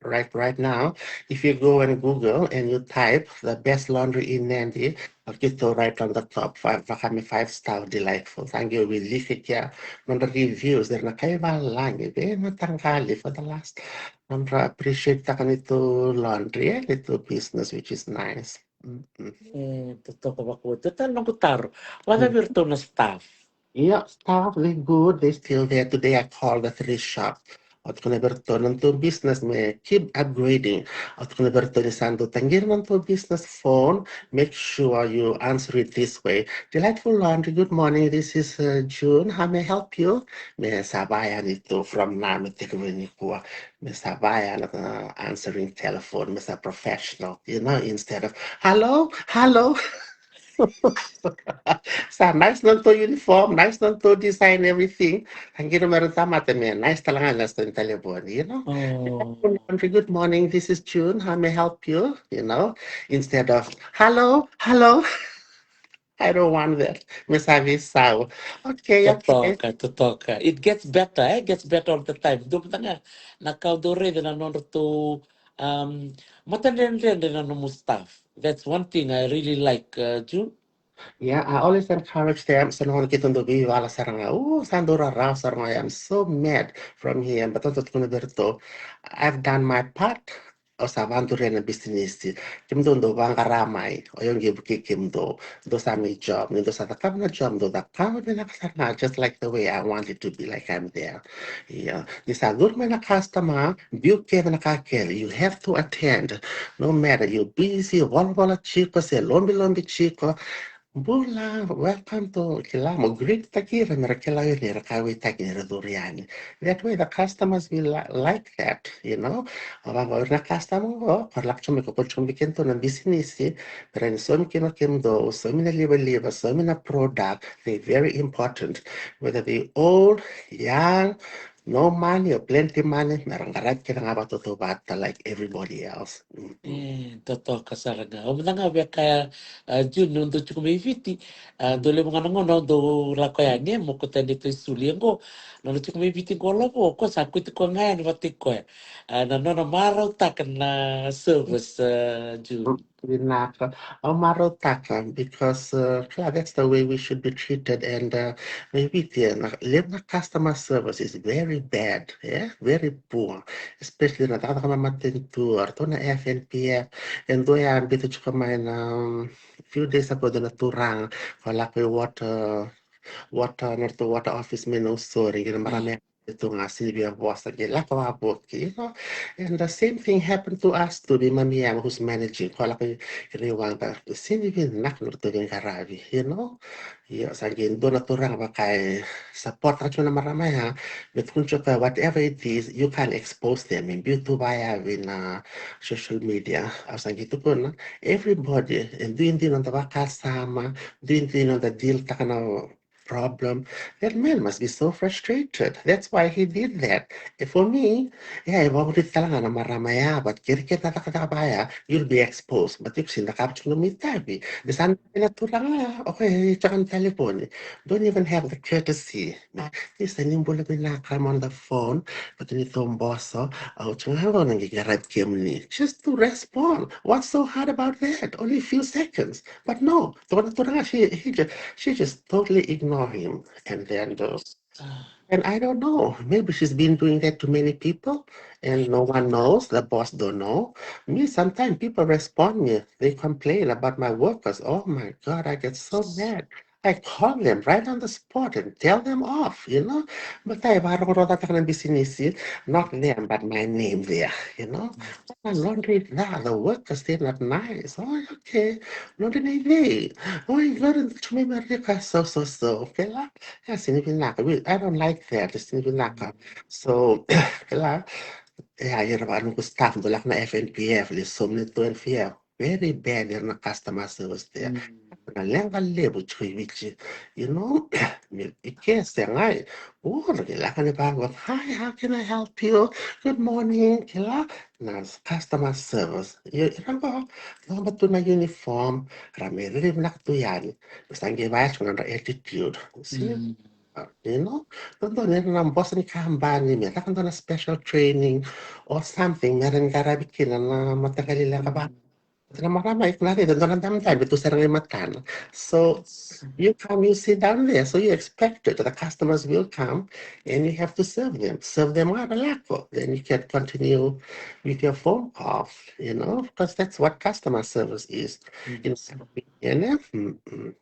Right, right now, if you go and Google and you type the best laundry in Nadi, o keitou right on the top, five, vaka me five star, Delightful. Sa qai wiliki kea nodra reviews, era na kai valagi, veimataqali for the last, nodra appreciate taka neitou laundry, eh, neitou business, which is nice. Mm-mm. E, totoka vakaoti. Dua tale noqu taro. Vakacava vei iratou na staff? Yeah, staff, they good, they still there. Today I called the three shop. Au tukuna vei iratou, na nodatou business me keep upgrading. Au tukuna vei iratou ni sa dau taqiri na nodatou business phone, make sure you answer it this way. Delightful Laundry, good morning, this is uh, June, how may I help you? Me sa vaya yani tu from now, me tekivu nikua. Me sa vaya na uh, answering telephone, me sa professional, you know, instead of, "Hello, hello." Sa nice na nodatou uniform, nice na nodatou design, everything. Qai kila me ra tamata me nice tale ga na nodatou talevoni, you know? Oh. "Laundry, good morning, this is June, how may I help you?" You know, instead of, "Hello, hello." I don't want that. Me sa veisau. Okay, okay. Totoka, totoka. It gets better, eh? It gets better all the time. Dua mada ga na ka au dau raica na nodratou, um, matadredredre na nomu staff. That's one thing I really like, uh, June. Yeah, I always encourage them. Sa na gona keitou dau veivala sara ga. Oh, sa dau rarawa sara ga. I'm so mad from here. But au tukuna vei iratou, I've done my part. au sa vakaduria na bisinisi. Kemudou dou vaqara mai, o yau qai vukei kemudou. Dou sa mai job, ni dou sa cakava na job, dou cakava vinaka sara ga, just like the way I want it to be, like I'm there. Ia, ni sa curu mai na customer, biu kece na ka kece, you have to attend. No matter you busy, volavola tiko, se lobilobi tiko, bula, welcome to, kila, mo greet taki ira, mera kila o ira ni ra kauwaitaki ni ra curu yani. That way the customers will li-, like that, you know. Vaqo o ira na customer qo, ko ra lako tiko mai, ko ra tiko mai kina tu na bisinisi, mera ni saumi kina o kemudou, saumi na livaliva, saumi na product, they very important. Whether they old, young, no money or plenty money, mera qaravi kece ga vakatautauvata like everybody else. Mm. E, totoka sara ga. O mada ga via kaya, a, June, o dou tiko mai Viti, a, dou levu ga na gauna o dou lako yani, e, mo kauta yani e dua na isulu. Ia qo, na nona tiko mai Viti qo Lovo, o koya sa kauti koya ga yani vata kei koya. A, na nona marautaka na service, a, June. Vinaka. Au marautaka because, uh, kila, that's the way we should be treated, and, uh, mai Viti, e, na, levu na customer service is very bad, yeah, very poor, especially na cakacaka mai matanitu, o ratou na F N P F. E dua ya biuta tiko mai na, um, few days ago, dua na turaga, ko lako i water, water, na ratou water office mai Nausori, qai na marama tu ga sega ni via vosa, qai lako vakavuki, you know. And the same thing happened to us, to the mami yama who's managing, ko lako i Raiwaqa, sega ni vinaka na ratou veiqaravi, you know. Ia, sa qai dua na turaga vaka e support taka tiko na marama ya, me tukuna tiko o koya, whatever it is, you can't expose them, me biu tu vaya vei na social media. Au sa qai tukuna, everybody, e duidui noda vakasama, duidui noda deal taka na problem. That man must be so frustrated. That's why he did that. E, for me, ia, e vakavolivolita tale ga na marama ya, but kere, kere na cakacaka vaya, you'll be exposed. But iko sega ni cakava tiko na nomu itavi. Ni sa na turaga ya, okay, e caka na talevoni. Don't even have the courtesy. Ni sa ni bula vinaka, I'm on the phone, but ni tou boso, au tiko ga qo na qai qaravi kemuni. Just to respond. What's so hard about that? Only a few seconds. But no, the one, the one, she, he just, she just totally ignore him. And then just, and I don't know, maybe she's been doing that to many people, and no one knows, the boss don't know. Me, sometimes people respond me, they complain about my workers. Oh my God, I get so mad. I call them right on the spot and tell them off, you know. But I vakarogorogotaka na bisinisi, not them, but my name there, you know. Mm. Ah, laundry, the, the workers, they're not nice. Oh, okay. Laundry nei cei? Oh, you got to me, Marika, so, so, so. Okay, la. Yeah, sega ni vinaka. We, I don't like that. Sega ni vinaka. So, okay, la. Yeah, ira vaka noqu staff, dou lako na F N P F, ni saumi tu F N P F. Very bad ira na customer service there. Mm. Na leqa levu tiko i Viti, you know. I ke se qai, o na qai lako ni vaqo, hi, how can I help you? Good morning, kila. Na customer service. Io, ira qo, lako tu na uniform, ra mai rairai vinaka tu yani. Sa qai vaya tiko na nodra attitude. See? Mm. Uh, you know, dodonu ira na boss ni kabani me caka dua na special training or something, me ra ni qaravi kina na mataqali leqa va. Na marama, iko na raica e dua na dabedabe tu sara ga i matana. So you come, you sit down there, so you expect it, the customers will come and you have to serve them. Serve them ga ra lako, then you can continue with your phone call, you know, because that's what customer service is. Mm. You know, mm-mm.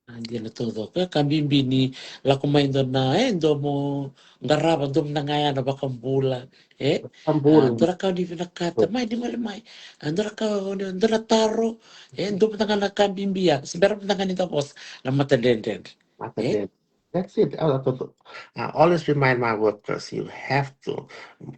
A, dina taucoko. E ka bibi ni lako mai dua na, e, dua mo qarava, dua mada ga ya na vakabula, e? Vakabula. A, dua na ka ni vinakata, mai, ni gole mai. A, dua na ka, dua na taro, e, dua mada ga na ka bibi ya. Se bera mada ga ni da vosa, na matadredredre. E? Matadredre. That's it. I, I, I always remind my workers, you have to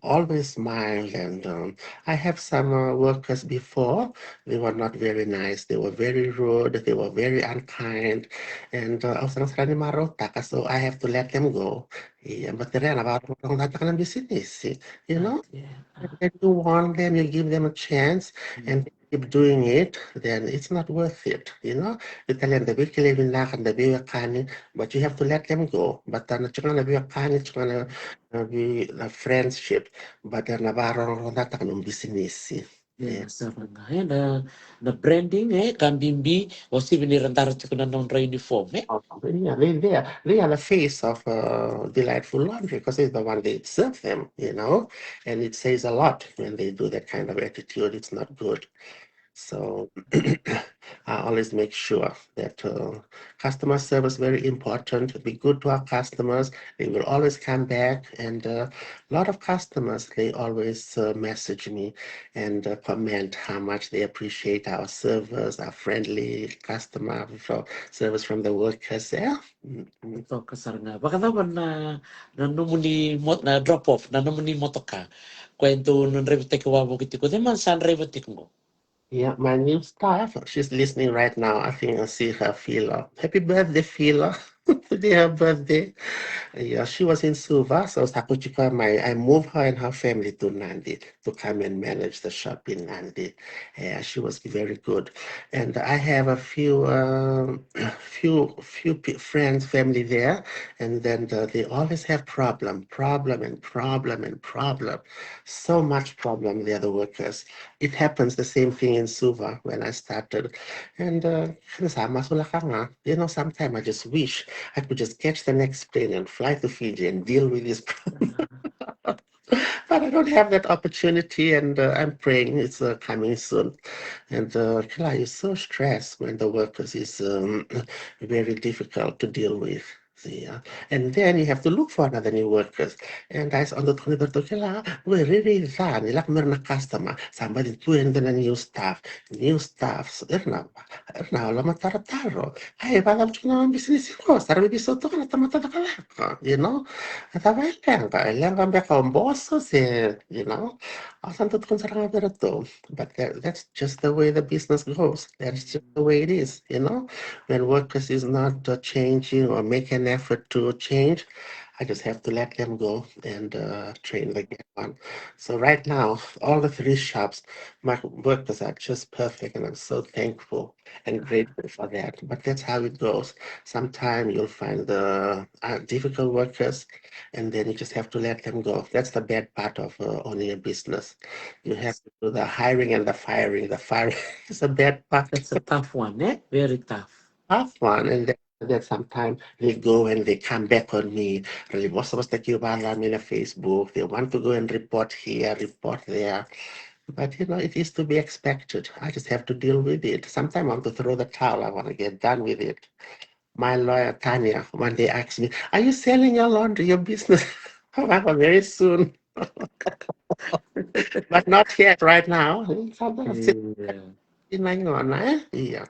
always smile. And, um, I have some, uh, workers before, they were not very nice. They were very rude. They were very unkind. And, uh, au sega sara ni marautaka, so I have to let them go. Ia, but ira na vakarogoca taka na bisinisi, you know? Yeah. And then you warn them, you give them a chance, and they keep doing it, then it's not worth it, you know? Io, talia da veikilai vinaka, da veiwekani, but you have to let them go. But, uh, na tiko ga na veiwekani, tiko ga na, na vei-, na friendship, but, uh, na vakarogoca taka na bisinisi. Io, sara ga. E, na, na branding, e, ka bibi, o sivi ni ra dara tiko na nodra uniform, e? Oh, Yeah, they, they are, they are the face of uh, Delightful Laundry because they're the one they serve them, you know, and it says a lot when they do that kind of attitude. It's not good. So I always make sure that uh, customer service very important. Be good to our customers. They will always come back. And uh, a lot of customers, they always uh, message me and uh, comment how much they appreciate our service, our friendly customer fro- service from the workers. Yeah. Mm, mm. Toka sara ga. Vakacava na, na nomuni mo- na drop off, na nomuni motoka? Ko e dou na draivataki wavoki tiko. Cei mada sa draiva tiko qo? Yeah, my new staff, she's listening right now. I think I see her, Fila. Happy birthday, Fila. Today her birthday. Yeah, she was in Suva, so sa ko tiko mai, I move her and her family to Nadi to come and manage the shop in Nadi. Yeah, she was very good. And I have a few, um, few, few pe- friends, family there, and then the, they always have problem, problem, and problem, and problem. So much problem, the other workers. It happens the same thing in Suva when I started. And uh, kena sa masulaka ga. You know, sometimes I just wish I could just catch the next plane and fly to Fiji and deal with this problem. But I don't have that opportunity, and uh, I'm praying it's uh, coming soon. And uh, kila, you're so stressed when the workers is um, very difficult to deal with. Yeah. And then you have to look for another new workers. And I on the twenty-third kila, we really done. Like, mera na customer. Somebody tu and then a new staff. New staff. So, era na, era na loma tarotaro. Ai, vacava tiko na bisinisi qo? Sa ra bibi so toka na tamata caka lako, you know? A cava e leqa? E leqa beka o boso se, you know? Au sa dau tukuna sara ga vei iratou. But that, that's just the way the business goes. That's just the way it is, you know? When workers is not uh, changing or make an effort to change, I just have to let them go and uh, train the new one. So right now, all the three shops, my workers are just perfect, and I'm so thankful and grateful for that. But that's how it goes. Sometimes you'll find the uh, difficult workers, and then you just have to let them go. That's the bad part of uh, owning a business. You have to do the hiring and the firing. The firing is a bad part. That's a tough one, eh? Very tough. Tough one, and then that sometimes they go and they come back on me. Really, most of us that you on me on Facebook, they want to go and report here, report there. But you know, it is to be expected. I just have to deal with it. Sometimes I want to throw the towel. I want to get done with it. My lawyer, Tanya, one day asked me, "Are you selling your laundry, your business?" Very soon. But not yet, right now. Sometimes I still Yeah. in my own, eh? Yeah.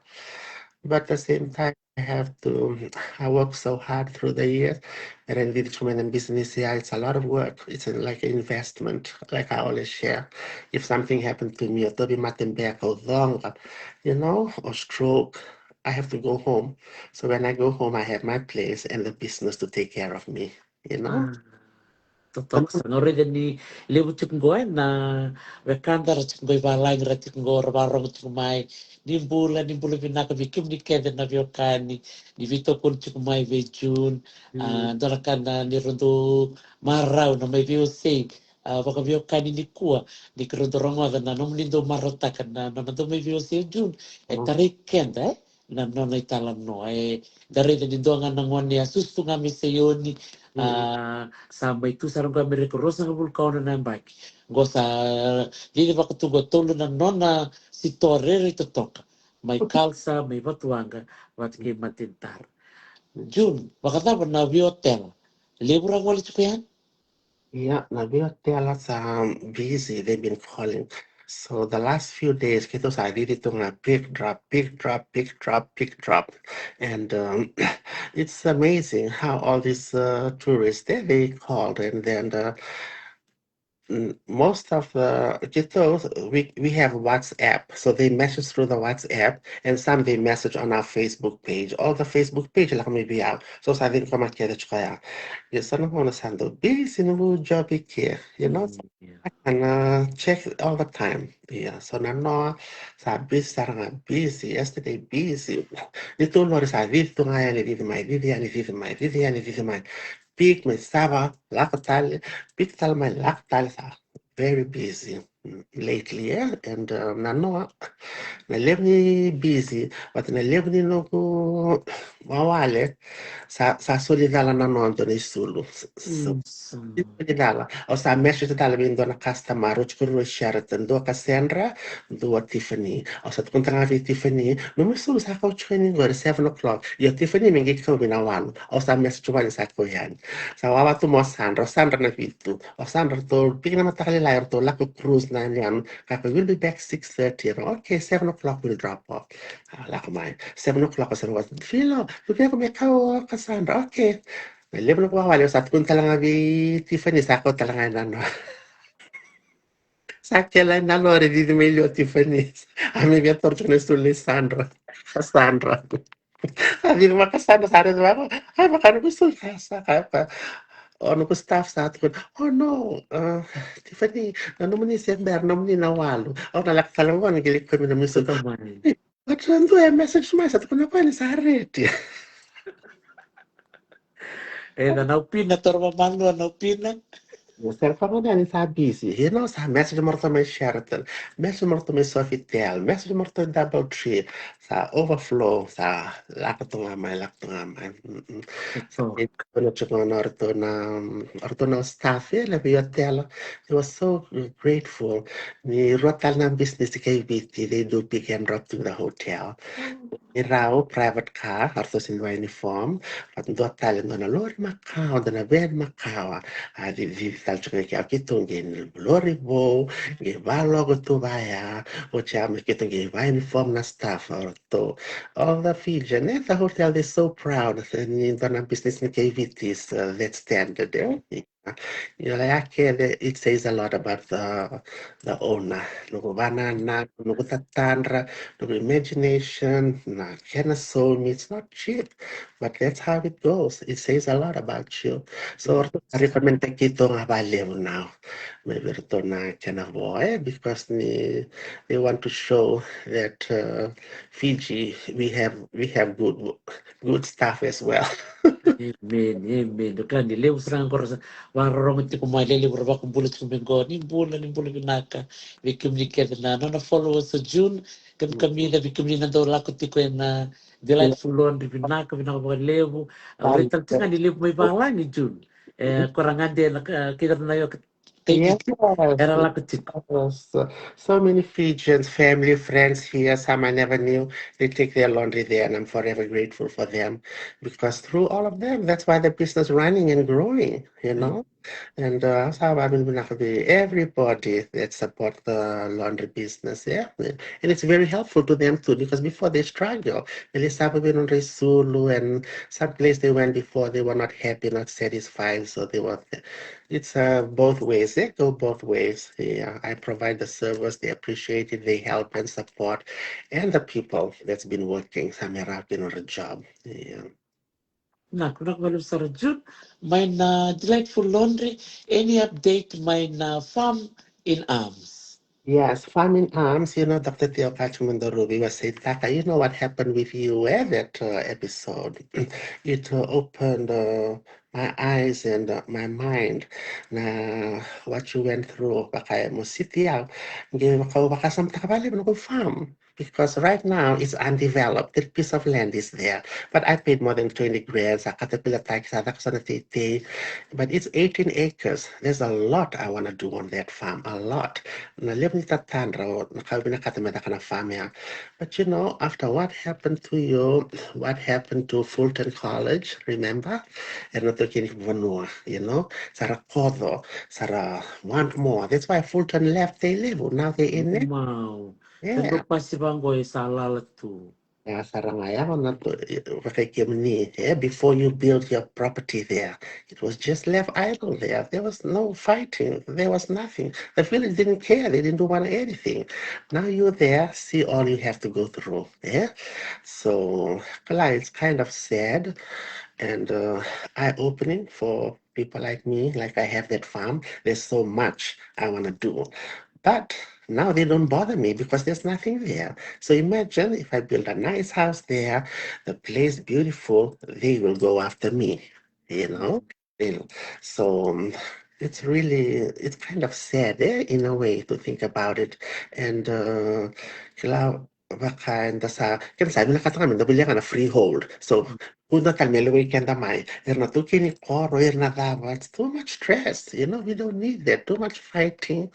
But at the same time, I have to, I work so hard through the years. And then with women in business here, it's a lot of work. It's a, like an investment, like I always share. If something happened to me, or Toby Martin back or Zonga, you know, or stroke, I have to go home. So when I go home, I have my place and the business to take care of me, you know? Totoka sara. Au raica ni levu tiko qo e na wekada ra tiko qo i valagi, ra tiko qo ra varogo tiko mai. Ni bula, ni bula vinaka vei kemuni kece na veiwekani. Ni veitokoni tiko mai vei June. A, dua na ka na ni ra dau marau na mai veiwasei. A, vakaveiwekani nikua, ni keirau dau rogoca na nomuni dau marautaka na nona dau mai veiwasei o June. E tarai keda, e? Na nona italanoa, e da raica ni dua ga na gone a susu tu ga mai Saioni. A, sa mai tu sara qo Amerika ruasagavulu ka ono na yabaki. Qo sa cici vaka tu qo tolu na nona sitoa rairai totoka. Mai Kalsa, mai Vatuwaqa, vata kei Matinitara. June, vakacava na veiotela? Levu ra gole tiko yani? Yeah, na veiotela sa busy. They've been calling. So the last few days, keitou sa cici tu ga, pick, drop, pick, drop, pick, drop, pick, drop. And um, it's amazing how all these uh, tourists, they, they called and then uh, mm, most of the, keitou, we, we have WhatsApp. So they message through the WhatsApp and some they message on our Facebook page. All the Facebook page, like maybe out. So sa cici tu ga kece tiko ya. Ia sa na gauna sa dau busy noqu job i ke, you know? And uh, check all the time. Ia, so na noa, sa busy sara ga, busy, yesterday busy. Ni tou lori sa cici tu ga yani, cici mai, cici yani, cici mai, cici yani, cici mai. Pick mai, sava, lako tale, pick tale mai, lako tale, sa very busy mm, lately, yeah? And uh, na noa, na levu ni busy, but na levu ni noqu Wawale, sa, sa soli cala na noda na isulu. S-, s-, soli cala. Au sa message cala vei dua na customer, oti ko rua Sheraton, dua ka Sandra, dua Tiffany. Au sa tukuna talega vei Tiffany, nomu isulu sa kau tiko yani qori seven o'clock. Io Tiffany me qai kau vei na walu. Au sa message wale sa kau yani. Sa wawa tu mo Sandra, o Sandra na vitu. O Sandra ratou piki na mataka lailai, ratou lako cruise na yanuyanu. Ka ko, we'll be back six thirty. Okay, seven o'clock we'll drop off. A lako mai. Seven o'clock o Sandra, Filo, luvequ me kau o Cassandra. Okay. Me levu na wawale, au sa tukuna talega vei Tiffany, sa kau talega ena no. Sa kele na lori, cici mai liu o Tiffany. A me via toro tiko na isulu nei Sandra. Cassandra. A cici mai o Cassandra, sa raica vaka, ai vaka noqu isulu, sa kaya vaka. O noqu staff sa tukuna, oh no, uh, Tiffany, na nomuni se bera, nomuni na walu. Au na lako tale qo, na qai lai kumi na nomu isulu. But dua e message mai, sa tukuna o koya ni sa ready. E, na Naupina, toro vamalua Naupina. Sa raica ga ni sa busy. You know, sa message mai o ratou mai Sheraton. Message mai o ratou mai Sofitel. Message mai o ratou Double Tree. Sa overflow, sa lako tu ga mai, lako tu ga mai. Mm-mm. Sa kena tiko na o ratou na, o ratou na staff, e, na vei hotel. They were so grateful. Ni rua tale na business kei Viti, they do pick and drop to the hotel. Ni rau private car, o ratou sega ni vaka uniform, but dua tale dua na lori makawa, dua na van makawa. A cici tale tiko ga keitou, qai lori vou, qai valoqo tu vaya, oti ya me keitou qai va uniform na staff, o ratou. All the Fijian, e, the hotel, they're so proud. Ni dua na business ni kei Viti is, uh, that standard, e? Ia, ya kece, it says a lot about the, the owner. Noqu vanua, noqu tatadra, noqu imagination, na kena somi, it's not cheap, but that's how it goes. It says a lot about you. So, o ratou a recommend-taki keitou ga vakalevu now. Me vei ratou na kena vo, e, because ni, they want to show that, uh, Fiji, we have, we have good, good staff as well. Amen, amen. Ka ni levu sara ga qori sa vakarorogo tiko mai, lelevu ra vakabula tiko mai qo. Ni bula, ni bula vinaka. Vei kemuni kece na nona followers o June, kemikamica, vei kemuni na dau lako tiko ena Delightful Laundry, vinaka, vinaka vakalevu. Au raica tale tiko ga ni levu mai valagi, June. E, ko ra gade na ka, kei ra na yoka. Thank you. Yes. Era lako tiko. Yes. So many Fijians, family, friends here, some I never knew. They take their laundry there, and I'm forever grateful for them, because through all of them, that's why the business running and growing, you know. And, uh, sa vakavinavinaka vei everybody that support the laundry business, yeah. And it's very helpful to them too, because before they struggle, me lai sava vei nodra isulu, and some place they went before, they were not happy, not satisfied, so they were, it's, uh, both ways, eh? Go both ways. Yeah, I provide the service, they appreciate it, they help and support, and the people that's been working, sa me rawa kina nodra job. Yeah. Na, vinaka vakalevu sara June. Mai na Delightful Laundry, any update mai na Farm in Arms? Yes, Farm in Arms, you know, Doctor Theo Kachimundaruvi was saying, Taka, you know what happened with you, eh, that, uh, episode? It, uh, opened, uh, my eyes and, uh, my mind. Na what you went through, vaka e mo siti au, qai vaka, vakasamataka vakalevu na noqu farm. Because right now it's undeveloped. That piece of land is there. But I paid more than twenty grand. Sa caterpillar taki, sa caka sa na teitei. But it's eighteen acres. There's a lot I wanna do on that farm. A lot. Na levu ni tatadra, o na ka au vinakata me caka na farm ya. But you know, after what happened to you, what happened to Fulton College, remember? Era na taukei ni vanua, you know? Sa ra koto, sa ra want more. That's why Fulton left, they levu. Now they in it. Wow. Yeah. Dua pasi vaqo e sa lala tu. Ya, sa ra ga yaco na tu, vaka i kemuni, eh, before you build your property there, it was just left idle there. There was no fighting. There was nothing. The village didn't care. They didn't want anything. Now you're there, see all you have to go through, eh? So, kala, it's kind of sad and, uh, eye-opening for people like me, like, I have that farm. There's so much I wanna do. But now they don't bother me because there's nothing there. So imagine if I build a nice house there, the place beautiful, they will go after me, you know? You know? So, um, it's really, it's kind of sad, eh, in a way, to think about it. And, uh, kila, vaka eda sa, keda sa vinakata ga me da volia ga na freehold. So, kuda tale me lewai keda mai. Era na taukei ni koro, era na cava, it's too much stress, you know, we don't need that, too much fighting.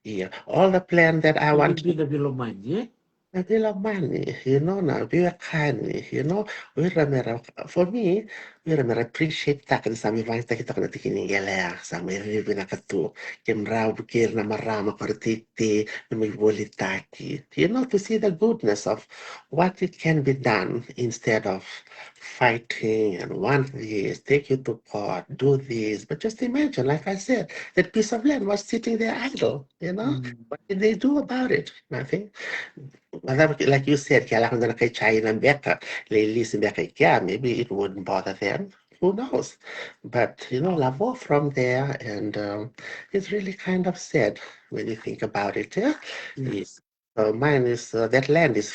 Yeah, all the plan that I want. Bibi na veilomani, e? Na veilomani, you know, na veiwekani, you know, o ira mera, for me, o ira mera appreciate taka ni sa mai vakayagataki toka na tiki ni qele ya, sa mai riri vinaka tu, kemudrau vukei ira na marama, ko ira teitei, na mai volitaki. You know, to see the goodness of what it can be done instead of fighting and want this, take you to court, do this. But just imagine, like I said, that piece of land was sitting there idle, you know? Mm. What did they do about it? Nothing. But that, like you said, ke a lako na kai China beka, lai lisi beka i kea, maybe it wouldn't bother them. Who knows? But, you know, lavo from there, and um, it's really kind of sad when you think about it, yeah? Yes. So mine is, uh, that land is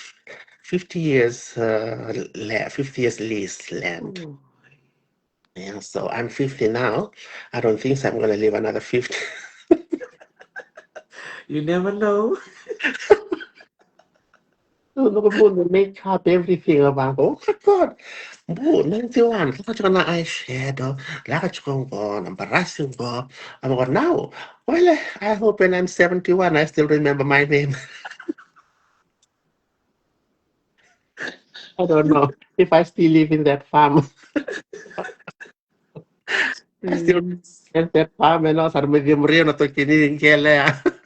fifty years, uh, le-, fifty years lease land. Oh. Yeah, so I'm fifty now. I don't think so I'm gonna live another fifty. You never know. No, no, no, no, make up everything about, oh my God. Bu, ninety-one, lako tiko na eyeshadow, lako tiko qo, na barasi qo. I'm going now. Well, I hope when I'm seventy-one, I still remember my name. I don't know if I still live in that farm. I still, mm, at that farm, and also, me muria na toki ni qele.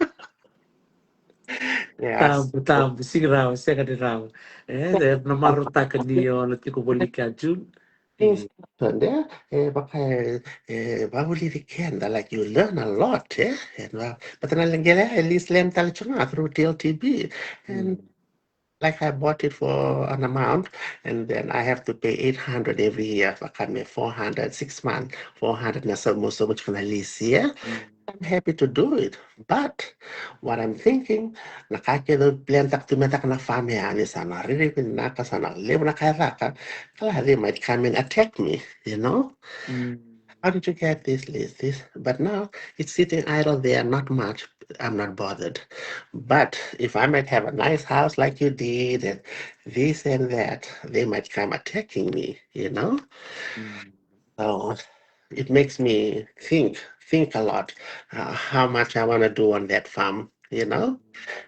Yes. Tabu, tabu, sega ni rawa, sega ni rawa. E, na marautaka ni o na tiko voli ka June. Things happen, e, e, vaka, e, e, vavulici keda, like, you learn a lot, e? And, uh, but na qele, at least learn tale tu ga through T L T B. And, mm, like, I bought it for an amount, and then I have to pay eight hundred every year, vaka me four hundred, six months, four hundred, na so much, so much kana lease, yeah? Mm. I'm happy to do it, but what I'm thinking, na ka kece au plan taka tu me taka na farm ya, ni sa na riri vinaka, sa na levu na ka e caka, kala, they might come and attack me, you know? Mm. How did you get this lease? This, but now it's sitting idle there, not much. I'm not bothered. But if I might have a nice house like you did, and this and that, they might come attacking me, you know? Mm. So it makes me think, think a lot, uh, how much I wanna do on that farm, you know?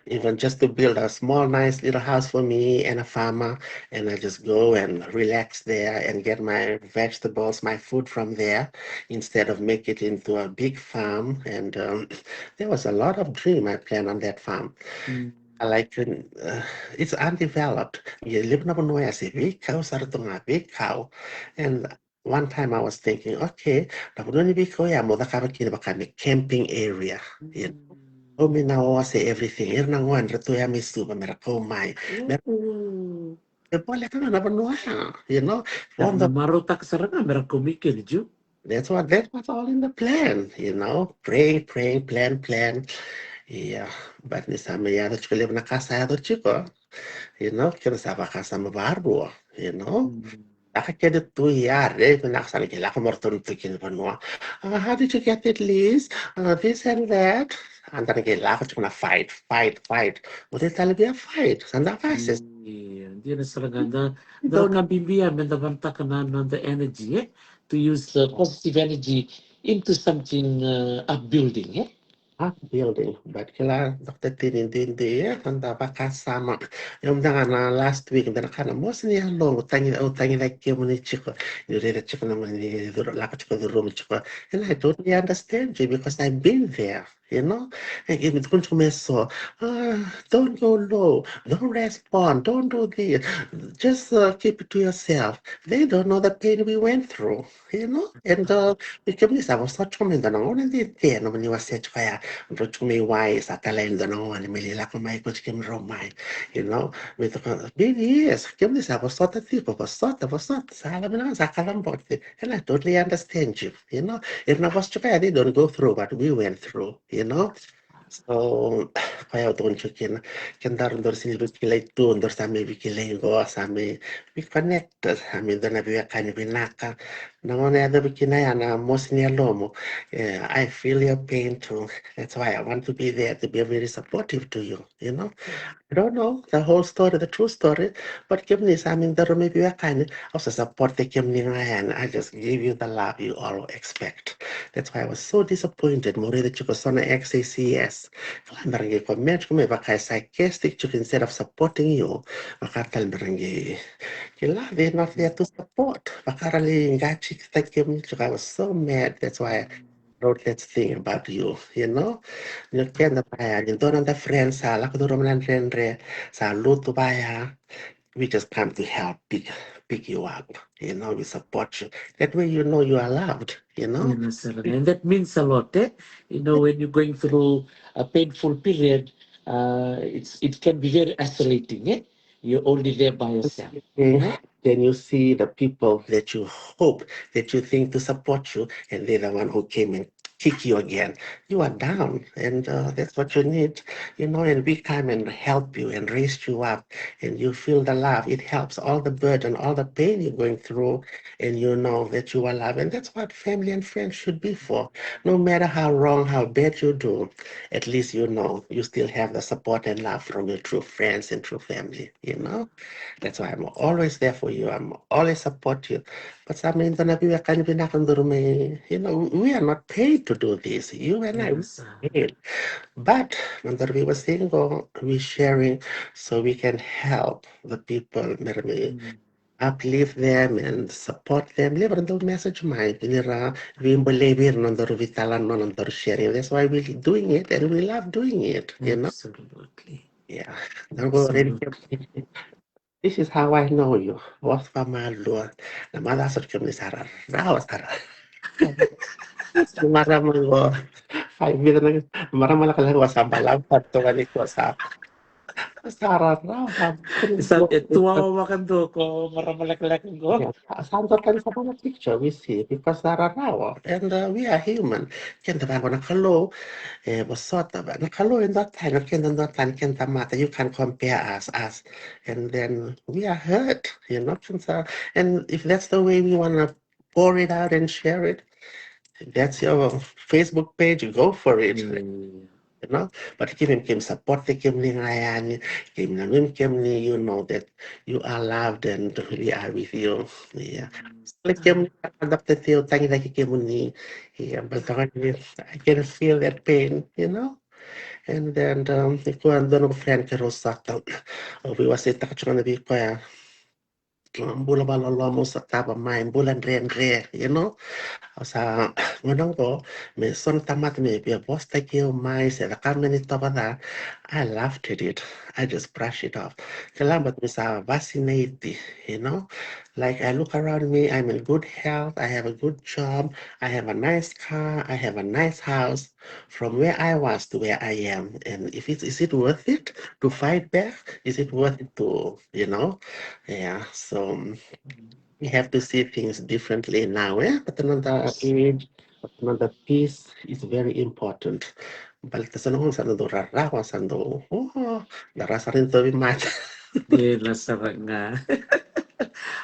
Even just to build a small, nice little house for me and a farmer, and I just go and relax there and get my vegetables, my food from there, instead of make it into a big farm. And, um, there was a lot of dream I planned on that farm. Mm. I like, uh, it's undeveloped. Ia levu na vanua ya se veikau sara tu ga, veikau. And one time I was thinking, okay, na vanua ni veikau ya mo cakava kina vaka me camping area. You know? Mm. Kau mai na ose, everything. Ira na gone ra tu ya mai Suva me ra kau mai. Mm. Me ra, me voleka ga na vanua ya, you know? Ia, na marautaka sara ga me ra kau mai kina, Ju. That's what, that was all in the plan, you know? Praying, praying, plan, plan. Ia, but ni sa mai yaco tiko, levu na ka sa yaco tiko, you know? Kena sa vakasama varua, you know? Mm. Lako kece tu ya, raica na ka sa na qai lako mai ratou na tu kina vanua. Uh, how did you get that lease? Uh, this and that. And then qai lako tiko na fight, fight, fight. Oti tale via fight, sa da fight. Ia, dina sara ga da, da vakabibi ya me da vanataka na, na noda energy, e? To use the positive energy into something, uh, upbuilding, e? Upbuilding, but kila, Doctor Tini, duidui, e, eda vakasama. Au mada ga na last week, da na kaya na mosi ni yaloqu, tagi, au tagicaki kemuni tiko. Niu raica tiko na mani curu, lako tiko curumi tiko. And I totally understand you because I've been there, you know? E, e, me tukuna tiko me so, ah, don't go low, don't respond, don't do this. Just, uh, keep it to yourself. They don't know the pain we went through. You know, and, uh, me kemuni sa vosota tiko mai dua na gauna dede, nomuni wasea tiko ya, drau tiko mai wai, sa talai dua na gone me lai lako mai, kauti kemudrau mai, you know, me toka, baby, yes, kemuni sa vosota tiko, vosota, vosota, sa la mina, sa kala bote, and I totally understand you, you know, ira na vosa tiko ya, they don't go through what we went through, you know. So, koya au tukuna tiko kina. Kedaru daru sega ni veikilai tu, daru sa mai veikilai qo, sa mai vei-connect, sa mai dua na veiwekani vinaka. Na gauna e yacovi kina ya na mosi ni yalomu. Yeah, I feel your pain too. That's why I want to be there to be very supportive to you, you know. I don't know the whole story, the true story, but kemuni sa mai daru mai veiwekani, au sa support-taki kemuni ga yani. I just give you the love you all expect. That's why I was so disappointed. Mo raica tiko so na X A C S. Kila, me ra qai comment tiko me vaka e sarcastic tiko instead of supporting you. Vaka tale me ra qai, kila, they're not there to support. Vaka ra lai qatitaki kemuni tiko. I was so mad. That's why I wrote that thing about you, you know. Ni keda vaya, ni dua na noda friend sa lako curuma na dredre, sa lutu vaya, we just come to help pick, pick you up, you know, we support you. That way you know you are loved, you know. Mm, sir. And that means a lot, eh? You know, when you're going through a painful period, uh, it's it can be very isolating, eh? You're only there by yourself. Mm. Then you see the people that you hope, that you think to support you, and they're the one who came and kick you again. You are down, and uh, that's what you need, you know, and we come and help you and raise you up, and you feel the love. It helps all the burden, all the pain you're going through, and you know that you are loved. And that's what family and friends should be for. No matter how wrong, how bad you do, at least you know you still have the support and love from your true friends and true family, you know. That's why I'm always there for you. I'm always support you. But sa mai dua na veiwekani vinaka daru mai, you know, we are not paid to do this. You and I, we are paid. But na daru veiwasei qo, we sharing so we can help the people, me ra mai uplift them and support them. Levu era dau message mai, ni ra veibolei vei ira na nodaru veitalanoa, na nodaru sharing. That's why we're doing it and we love doing it, you know. Absolutely. Yeah. This is how I know you. Vosa vakamalua. Na macawa sa kemuni sa rarawa sara. Marama qo. Ai, vica na marama lekaleka qo sa balavu, sa toka ni ko sa. Sa rarawa. Sa e tu awa vakadua ko marama lekaleka qo. Yeah. Sa dua tani sa na picture we see because sa rarawa. And uh, we are human. Keda vaqo na Kalou e vosota, na Kalou e dua tani, keda dua tani, keda tamata. You can't compare us, us. And then we are hurt, you know. And if that's the way we wanna pour it out and share it, that's your Facebook page, go for it. You know, but keimami, keimami support-taki kemuni ga yani, keimami nanumi kemuni, you know that you are loved and we are with you. Yeah. Like kemuni, adopted, tagicaki kemuni. Yeah, but I can feel that pain, you know. And then um, nikua dua noqu friend keirau sa tau, au veiwaseitaka tiko ga vei koya. Bula vakaloloma, au sa tava mai, bula dredre, you know. Au sa, gauna qo, me so na tamata me via vosataki au mai se cakava me ni tovo ca, I laughed at it. I just brush it off. Kila, but me sa vasineti, you know. Like, I look around me, I'm in good health, I have a good job, I have a nice car, I have a nice house. From where I was to where I am, and if it's, is it worth it to fight back? Is it worth it to, you know? Yeah, so um, we have to see things differently now, eh? But another age, but another peace is very important. Baleta sa na gauna sa na dau rarawa, sa na dau, oh, da ra sa na dau vimata. Ena sara ga.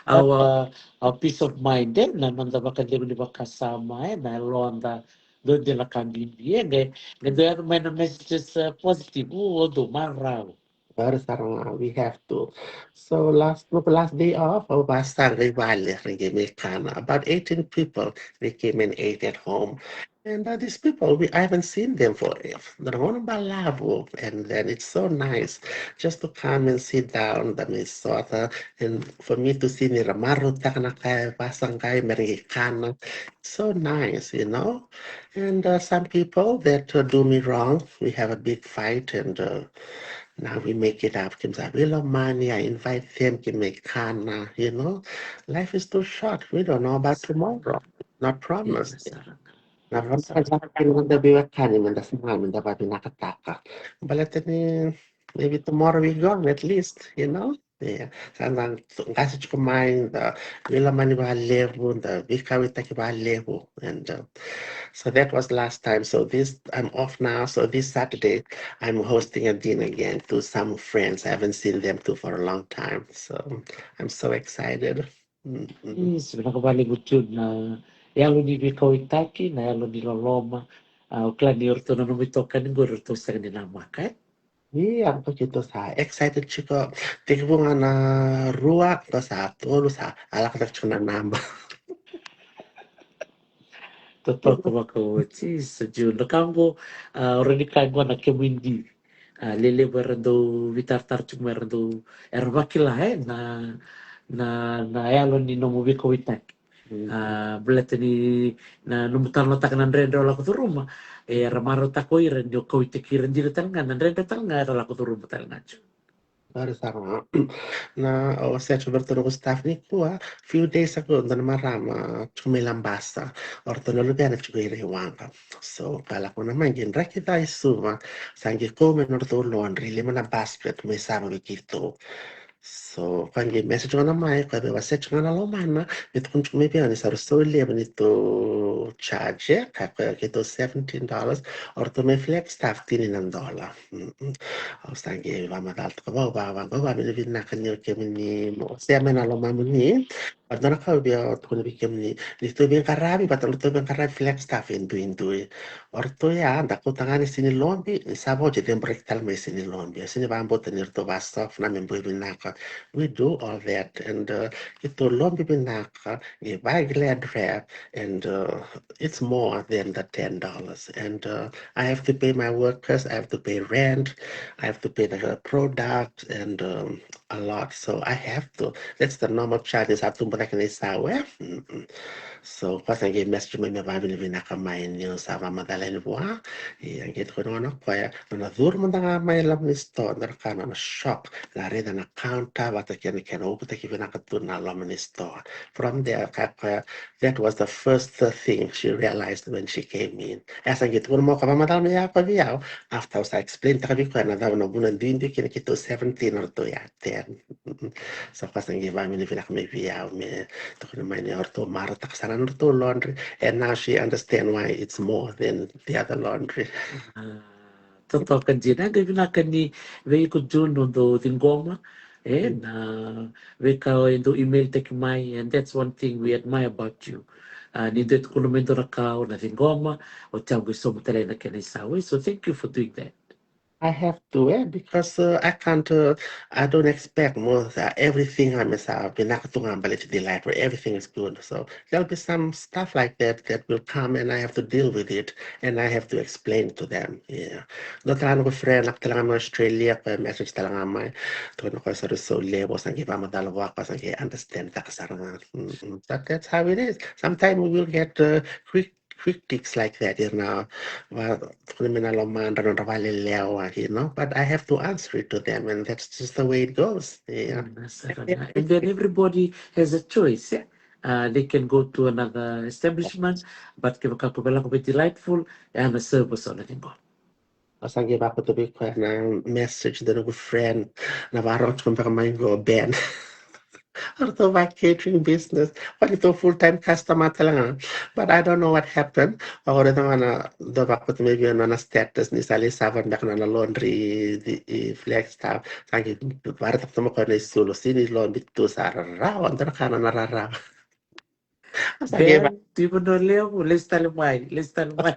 Our, our peace of mind, eh? Na noda vakacegu ni vakasama, eh? Na yaloda. Dua dina ka bibi, e qai, qai dua yaco mai na messages, uh, positive, o dou marau. Very strong, uh, we have to. So last, no, last day off, au vasaqa i vale, ra qai mai kana. About eighteen people, they came and ate at home. And uh, these people, we, I haven't seen them for, eh, na gauna balavu. And then it's so nice just to come and sit down, da mai sota, and for me to see ni ra marautaka na ka e vasaqai, me ra qai kana. So nice, you know. And uh, some people that uh, do me wrong, we have a big fight, and uh, now we make it up. Keimami sa veilomani, I invite them, keimami kana, you know. Life is too short. We don't know about tomorrow. Not promised. Na vanua da veiwekani, me da saga, me da vavinakataka. Baleta ni maybe tomorrow we gone at least, you know. Yeah. Sa da qase tiko mai, da veilomani vakalevu, da veikauwaitaki vakalevu. And uh, so that was last time. So this, I'm off now. So this Saturday, I'm hosting a dinner again to some friends. I haven't seen them too for a long time. So I'm so excited. Mm, mm. Yes, vinaka vakalevu tu na yalo ni veikauwaitaki, na yalo ni loloma. Ah, o kila ni o ratou na nomu itokani qori, o ratou sega ni namaka, e? Ia, ko keitou sa excited tiko. Tekivu ga na rua, ko sa tolu, sa a lako tiko na naba. Totoka vakaoti, sa June. Na ka qo, ah, o rawa ni kaya qo na kemu idivi. Ah, lelevu era dau veitaratara tiko mai, era dau, era vakila, e, na, na, na yalo ni nomu veikauwaitaki. Mm. Ah, baleta ni na nomu talanoataka na dredre o lako curuma, e, era marautaka o ira ni o kauwaitaki ira dina tale ga, na dredre tale ga era lako curuma tale ga tiko. Qori sara ga. Na, o set vei ratou noqu staff nikua, few days ago, dua na marama tiko mai Labasa, o ratou na luvena tiko i Raiwaqa. So ka lako na mai qai draki ca i Suva, sa qai kau mai nodratou laundry, lima na basket mai sava vei keitou. So ka qai message ga na mai, ka vei wa set ga na lomana, me tukuni tiko mai vei au ni sa rui sau levu ni tou charge, e, ka koya keitou seventeen dollars, o ratou mai Flagstaff tini na dola. Mm-mm. Au sa qai vakamacala toka vau, va, va, va, vavinavinaka ni o kemuni mo share mai na lomamuni. But dua na ka au via tukuna vei kemuni, ni tou veiqaravi, but na tou veiqaravi Flagstaff e duidui. O ratou ya, da kauta ga ni sini lobi, ni sa vo de break tale mai sini lobi. Sini vabota ni ratou va soft na me bui vinaka. We do all that, and uh, keitou lobi vinaka, e va glad wrap, and uh, it's more than the ten dollars. And uh, I have to pay my workers, I have to pay rent, I have to pay the product, and um, a lot. So I have to. That's the normal charges. I have to put that in this hour. So, koya sa qai message mai me vavinavinaka mai niu sa vakamacala yani vua. Ia qai tukuna o koya, nona curu mada ga mai loma ni store, na ka nona shock, na raica na counter vata kei na kena uputaki vinaka tu na loma ni store. From there, ka koya, that was the first thing she realized when she came in. E sa qai tukuna mai o koya, vakamacala mai ya ko vei au. After au sa explain taka vei koya na cava na vuna duidui kina keitou seventeen o ratou ya ten. So koya sa qai vavinavinaka mai vei au me tukuna mai ni o ratou marautaka sara na nodratou laundry. And now she understand why it's more than the other laundry. Ah, totoka dina. Qai vinaka ni vei iko June o dau ciqoma, e, na veika o dau email taki mai, and that's one thing we admire about you. Ah, ni dau tukuna mai dua na ka o na ciqoma, o tau qai sobu tale na kena isau. So thank you for doing that. I have to, eh, because uh, I can't, uh, I don't expect most, uh, everything. I mean, sa vinaka tu ga baleti delight where everything is good. So there'll be some stuff like that that will come and I have to deal with it and I have to explain to them. Yeah. Dua tale ga noqu friend, lako tale ga mai Australia, koya message tale ga mai. Tukuna o koya sa rui sau levu, sa qai vakamacala vua, koya sa qai understand taka sara ga. Mm-mm. But that's how it is. Sometimes we will get uh, quick critics like that, you know. Well, tukuna mai na lomadra, nodra valelewa, you know. But I have to answer it to them, and that's just the way it goes. Yeah. Mm, that's it, yeah. And then everybody has a choice, yeah? Uh, they can go to another establishment, but kevaka ko via lako vei Delightful, e na serve so na thing. Au sa qai vakauta vei koya na message da noqu friend, na vakarorogo tiko beka mai qo, Ben. O ratou va catering business, o ratou full time customer tale ga. But I don't know what happened. Au raica ga na dau vakauta mai vei au na nona status ni sa lai sava beka na nona laundry i Flagstaff. Sa qai vakaraitaka tu mai o koya na isulu, sini lobi tu, sa rarawa, dua na ka na rarawa. Sa qai va. Ben, tu i vanua levu, lesu tale mai, lesu tale mai.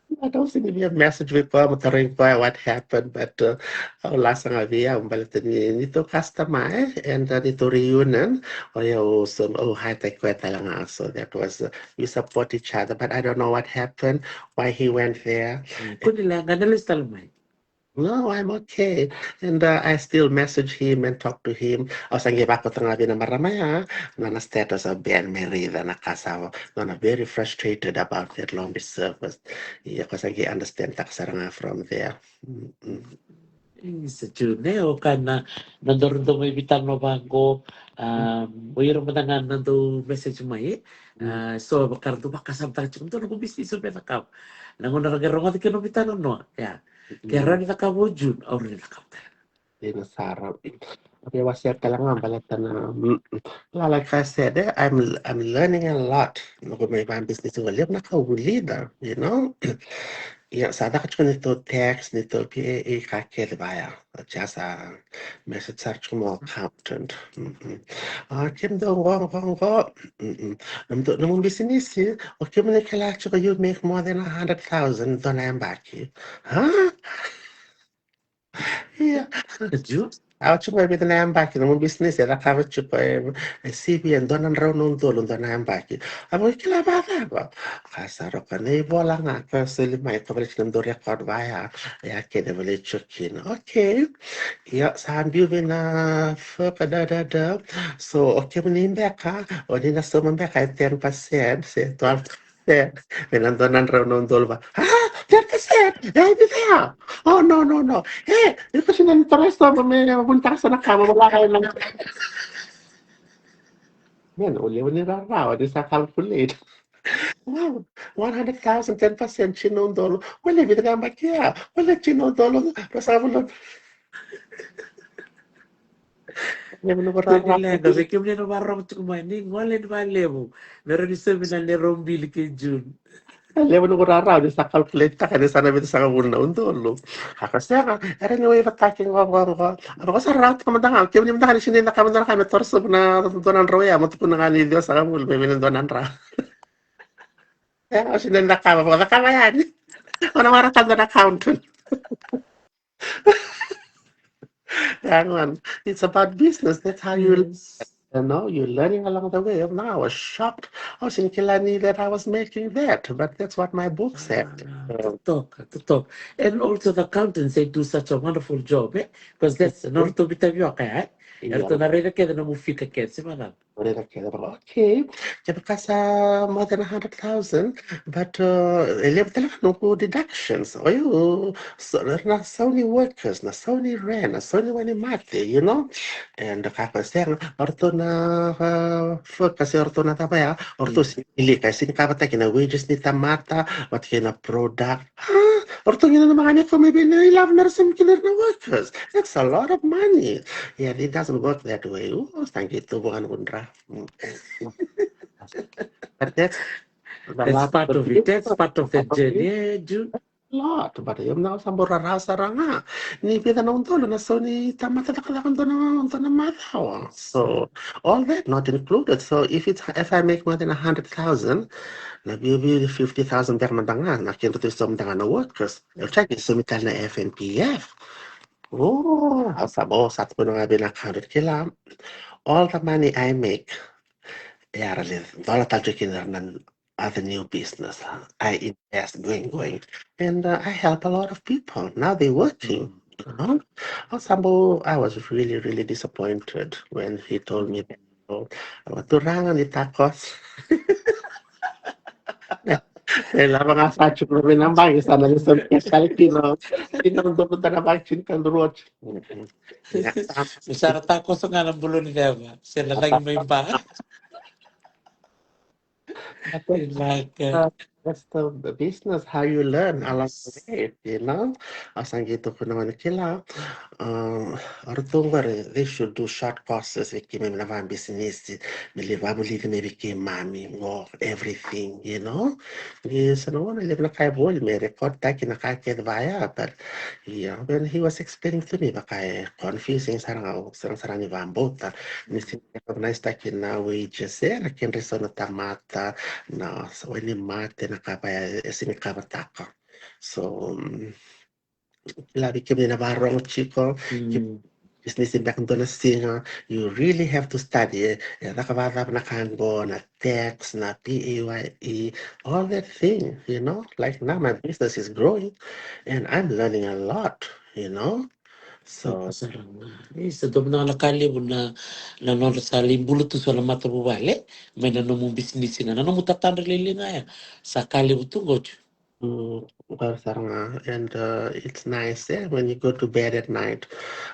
But au sini via message vei koya mo tarogi koya what happened, but uh, au lasa ga vei au baleta ni neitou customer, eh, and uh, neitou reunion. O yau so, au hijack koya tale ga, so that was, uh, we support each other, but I don't know what happened, why he went there. Mm, kua ni leqa, na lesu tale mai. No, I'm okay. And uh, I still message him and talk to him. Au sa qai vakauta ga vei na marama ya na nona status, o Ben, me raica na ka sa, nona very frustrated about that laundry service. Ia, ko sa qai understand taka sara ga from there. Mm-mm. Isa, June, eh, o koya na, na dau, dau mai veitalanoa vaqo, um, o ira mada ga na dau message mai, eh? Mm. Uh, so, vaka ra dau vakasamataka tiko, dua noqu business au via cakava. Na gauna ra qai rogoca kina nomu veitalanoa, ya. Ke rawa ni cakava o June, au rawa ni cakava tale. Ina sara. Okay, wasea tale ga baleta na, mm, la, like I said, eh, I'm, I'm learning a lot. Noqu mai vabusiness qo, levu na ka au vulica, you know. Ia, sa caka tiko neitou tax, neitou P A A, ka kece vaya. Just a message sara tiko mo accountant. Mm-mm. A, kemudou qo, qo, qo. Mm-mm. Nomudou, nomu bisinisi, o kemuni kila tiko you make more than a hundred thousand dua na yabaki. Huh? Ia, au tiko e vica na yabaki, nomu bisinisi e cakava tiko e, e sivi e dua na drau na udolu dua na yabaki. A, mo kila vakacava? Ka sa roka na ivola ga ka soli mai, ka vale tiko na dou record vaya, ia kece vale tiko kina. Okay. Ia, sa biu vei na foka da, da, da. So, o kemuni beka, o ni na sauma beka e ten percent se twelve percent. E, me na dua na drau na udolu va. Ah, ten percent! E, ni vea? Oh, no, no, no. E, iko sina ni tara e sobo me vunitaka so na ka mo vola ka e na. Man, o levu ni rarawa ni sa calculate. Wow, one hundred thousand, ten percent, tini na udolu. Wale, vica na yabaki ya. Wale, tini na udolu. Rua sagavulu. Levu na Kemuni rarawa. Leqa, vei kemuni na vakarorogo tiko mai, ni gole ni valevu. Me rawa ni saumi na neirau bili kei June. Levu na rarawa ni sa calculate-taka ni sa na vica sagavulu na udolu. Ka sega, era ni waivataki qo, qo, qo. A vaka sa rarawa tiko mada ga, kemuni mada ga ni sega ni cakava mada ga me toro sobu na dua na drau ya, mo tukuna ga ni ciwa sagavulu, me vei na dua na drau. E, au sega ni cakava, vaka cakava yani. Au na waraka dua na accountant. Hang on. It's about business. That's how you, yes, you know, you're learning along the way. Now I was shocked. I was in Kilani that I was making that, but that's what my book said. Ah, totoka, totoka. And also the accountants, they do such a wonderful job, eh? Because that's, mm-hmm, na ratou vita vioka, eh? Yeah. Ratou na raica kece na nomu fika kece, se vacava? Raica kece, vaka, okay. Kevaka sa more than a hundred thousand, but, uh, e levu tale ga noqu deductions. O yu, so, na sau ni workers, na sau ni rent, na sau ni wainimate, you know? And ka ko sega, o ratou na, uh, focus, o ratou na cava ya, o ratou, mm, sega ni wilika, sega ni kavataki na wages ni tamata, vata kei na product. Ah, o ratou kina na magani ko me vei na ilavo me ra saumi kina na workers. That's a lot of money. Yeah, it doesn't work that way. Ooh, sa qai tu vua na noqu dra. Mm. But that's the, that's part of it. That's part of the journey, eh, June? Lot, but io, na sa bau rarawa sara ga. Ni vica na udolu na sau ni tamata cakacaka dua na, dua na macawa. So, all that not included. So, if it's, if I make more than a hundred thousand, na biubiu fifty thousand beka mada ga, na kena tu so mada ga na workers. I'll check it, so me tell na F N P F. Oh, sa bau, sa tukuna ga vei na hundred kila. All the money I make, e ra lai dola tale tiko kina na other new business. I invest going, going. And, uh, I help a lot of people. Now they working, mm, you know? Au sa bau, I was really, really disappointed when he told me that. Au, turaga ni takos. E lava ga sa tiko vei na baki sa na lesa kesa kina. Kina ndo ndo na baki kina kan rot. Mm-mm. Ni sa ra takoso ga na bulu ni ceva. Se na lagi mai ba. But that's, like, uh, uh, that's the, the business, how you learn along the way, you know? Au sa qai tukuna ga ni kila, um, o ratou qori, they should do short courses vei keimami na vabisinisi, me lai vavulici mai vei keimami qo everything, you know? Ni sa na gauna levu na ka e voli me record-taki na ka kece vaya, but, yeah, when he was explaining to me, vaka e confusing sara ga, au sega sara ni vakabauta, ni sega ni recognize-taki na wages, e, na kedra isau na tamata, na wainimate, na ka vaya e sega ni kavataka. So, um, kila vei kemuni na vakarorogo tiko, mm, ke bisinisi beka dua na siga, you really have to study, e, e caka vakacava na ka qo, na tax, na P A Y E, all that thing, you know? Like, now my business is growing and I'm learning a lot, you know? So, toka sara ga. E, sa dua mada ga na ka levu na, na nodra sa lai bulutu so na matavuvale mai na nomu bisinisi ga, na nomu tatadra lailai ga ya. Sa ka levu tu qo. Mm, qori sara ga. And, uh, it's nice, eh, when you go to bed at night,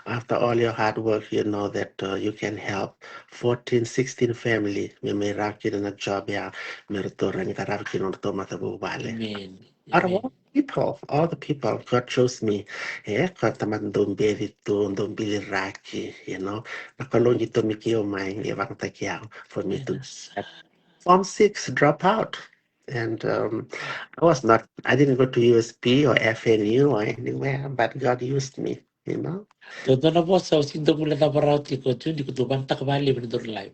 after all your hard work, you know that, uh, you can help fourteen, sixteen family. Me mai rawa kina na job ya, me ratou rawa ni qarava kina nodratou matavuvale. Amen. Out of all people, all the people, God chose me. E, ko tamata dau beci tu, dau biliraki, you know. Na Kalou qito mai ke o mai, e vakayagataki au for me to form six, drop out. And um, I was not, I didn't go to U S P or F N U or anywhere, but God used me, you know. Dua na vosa au sega ni dau guilecava rawa tiko, June, ni ko dau vakayagataka vakalevu ena daru live.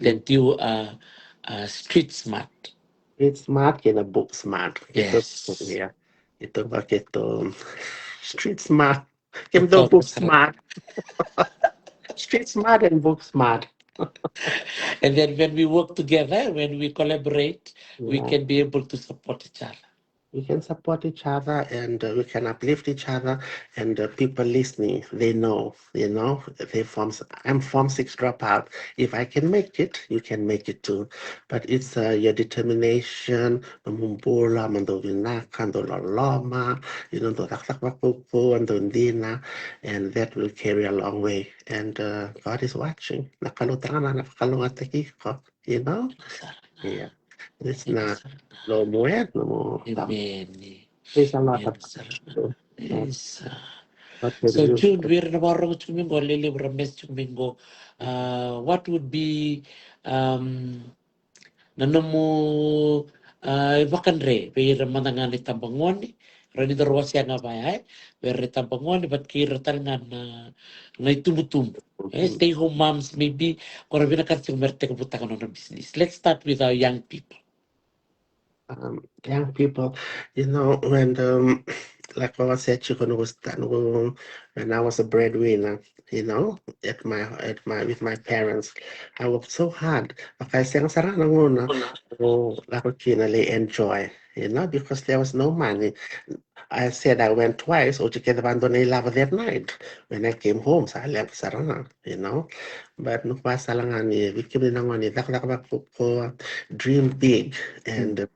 That you are, are street smart. Street smart kei na book smart. Keitou, yeah. Keitou vaka keitou street smart. Keitou book smart. Street smart and book smart. And then when we work together, when we collaborate, we can be able to support each other. We can support each other and uh, we can uplift each other. And uh, people listening, they know, you know, they form, I'm form six dropout. If I can make it, you can make it too. But it's uh, your determination, nomu bula mo dau vinaka, dau loloma, you know, dau cakacaka vakaukaua, dau dina, and that will carry a long way. And uh, God is watching. Na Kalou talega na vakalougatataki iko, you know? Yeah. This na lo muet no mo. Amen. Praise the Lord. Isa. So June, vei ira na vakarorogo tiko mai qo, lelevu era message tiko mai qo. Uh, what would be um, na nomu uh, ivakadre vei ira mada ga na itabagone, ra ni dau wasea ga vaya, e? Vei ira na itabagone, but kei ira tale ga na, na itubutubu. E, stay home moms, maybe, ko ra vinakata tiko me ra tekivutaka nodra business. Let's start with our young people. Um, young people, you know, when um, like I was said, you know, when I was a breadwinner, you know, at my at my with my parents, I worked so hard. But I sang sarana ngona, oh, like okay, I enjoy, you know, because there was no money. I said I went twice, o tikeda vadua na ilavo that night. When I came home, sa leqa sara ga, you know. But no pa sala ga ni, vei kemuni na gone, cakacaka vaka, dream big and,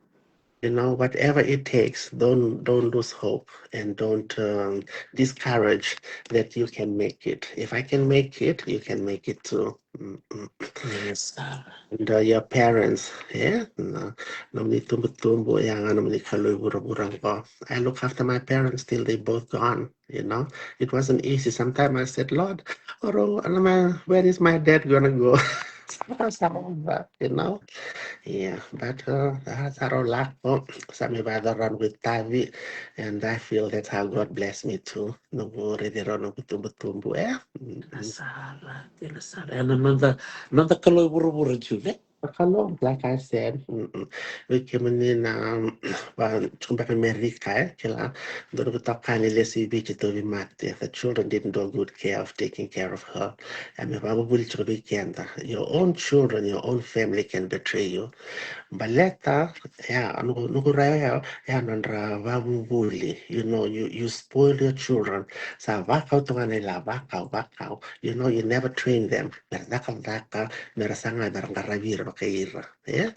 you know, whatever it takes, don't don't lose hope and don't um, discourage that you can make it. If I can make it, you can make it too. Mm-mm. Yes, sir. And uh, your parents, yeah? Na, nomuni tubutubu, ya ga nomuni Kalou i vuravura qo. I look after my parents till they both gone, you know? It wasn't easy. Sometimes I said, Lord, oro, ana ma, where is my dad gonna go? Sarava, you know? Yeah, but uh, sa rau lako, sa mai vakacaura noqu itavi, and I feel that's how God bless me too. Noqu raici rau noqu tubutubu, e? Sara, tena sara. E na noda, noda Kalou i vuravura, June, e? Kalou, like I said, vei kemuni na va tiko beka Amerika, e kila, dua na itokani lesu i Viti, tauvimate. The children didn't do a good care of taking care of her. E me vakavuvuli tiko vei keda. Your own children, your own family can betray you. Baleta, ya, noqu, noqu raica ya, ya nodra vakavuvuli. You know, you, you spoil your children. Sa vakau tu ga na ila, vakau, vakau. You know, you never train them. Me ra cakacaka, me ra saga, me ra qaravi ira vakaira. E?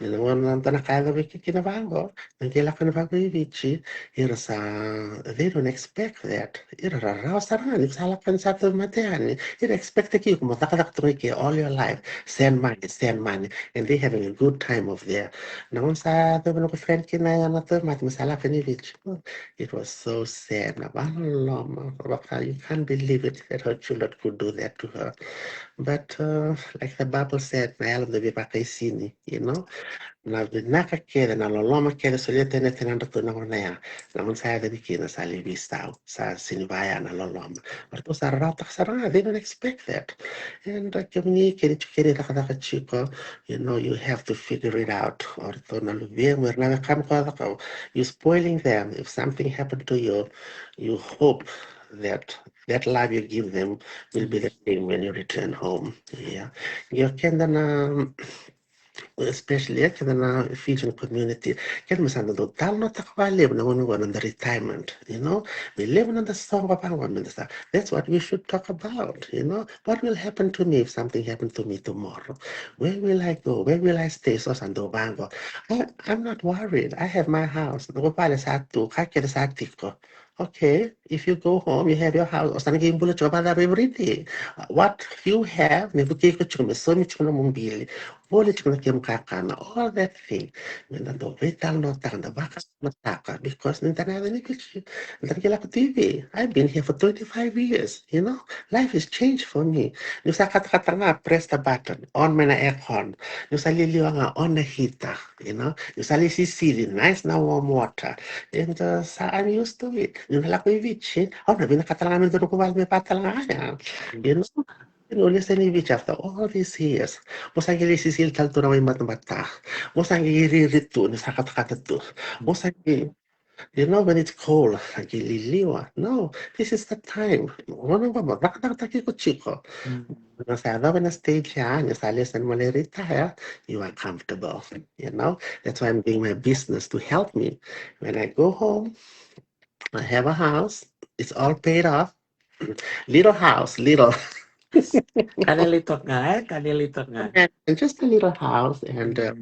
Ni na gauna na dua na ka e yaco vei kina vaqo, na qai lako ni vaqo i Viti, ira sa, they don't expect that. Ira rarawa sara ga ni sa lako ni sa tauvimate yani. Ira expect-taki iko mo cakacaka tu ga i ke all your life. Send money, send money. And they having a good time over there. Na gauna sa yaco vei noqu friend kina ya na tauvimate me sa lako ni Viti. It was so sad. Na vakaloloma. Vaka, you can't believe it, that her children could do that to her. But uh, like the Bible said, na yalo dau veivakaisini, you know. Na vinaka kece, na loloma kece, solia tani na tinadra tu na gauna ya. Na gauna sa yaco vei kina sa lai veisau, sa sega ni vaya na loloma. Ratou sa rarawataka sara ga, they don't expect that. And uh, kemuni, keni tiko, keni cakacaka tiko, you know, you have to figure it out. O ratou na luvemu, era na wekamu, ko cakava, you spoiling them. If something happened to you, you hope that that love you give them will be the same when you return home. Yeah. Io, keda na, especially, e, keda na Fijian community, keda me sa dau talanoataka vakalevu na gauna qo na noda retirement, you know. Me levu na noda soqo vaqo, me da sa, that's what we should talk about, you know. What will happen to me if something happened to me tomorrow? Where will I go? Where will I stay? So sa dau vaqo. I, I'm not worried. I have my house. Noqu vale sa tu, ka kece sa tiko. Okay, If you go home, you have your house. O sa na qai bula tiko vakacava every day? What you have, me vukei iko tiko, me saumi tiko na nomu bili, voli tiko na kemu kakana, all that thing. Me da dau veitalanoataka, da vakasamataka, because ni da na yaco ni Viti, ni da na qai lako tu i vei. I've been here for twenty-five years, you know. Life has changed for me. Niu sa katakata ga, press the button, on mai na aircon. Niu sa liliwa ga, on na heater, you know. Niu sa lai sisili, nice na warm water. And uh, sa, I'm used to it. Niu na lako i Viti, au na vinakata tale ga me dua noqu vale me vaka tale ga ya. You know, you know, listen i Viti after all these years. Mo sa qai lai sisili tale tu na wai batabata. Mo sa qai riri tu, ni sa katakata tu. Mo sa qai, you know, when it's cold, sa qai liliwa. No, this is the time. Mo na qai mo cakacakataki iko tiko. Mo sa yacova na stage ya, ni sa listen mo lai retire, you are comfortable. You know, that's why I'm doing my business to help me. When I go home, I have a house. It's all paid off. Little house, little. Ka lailai toka ga, e? Ka lailai toka ga. And just a little house and uh,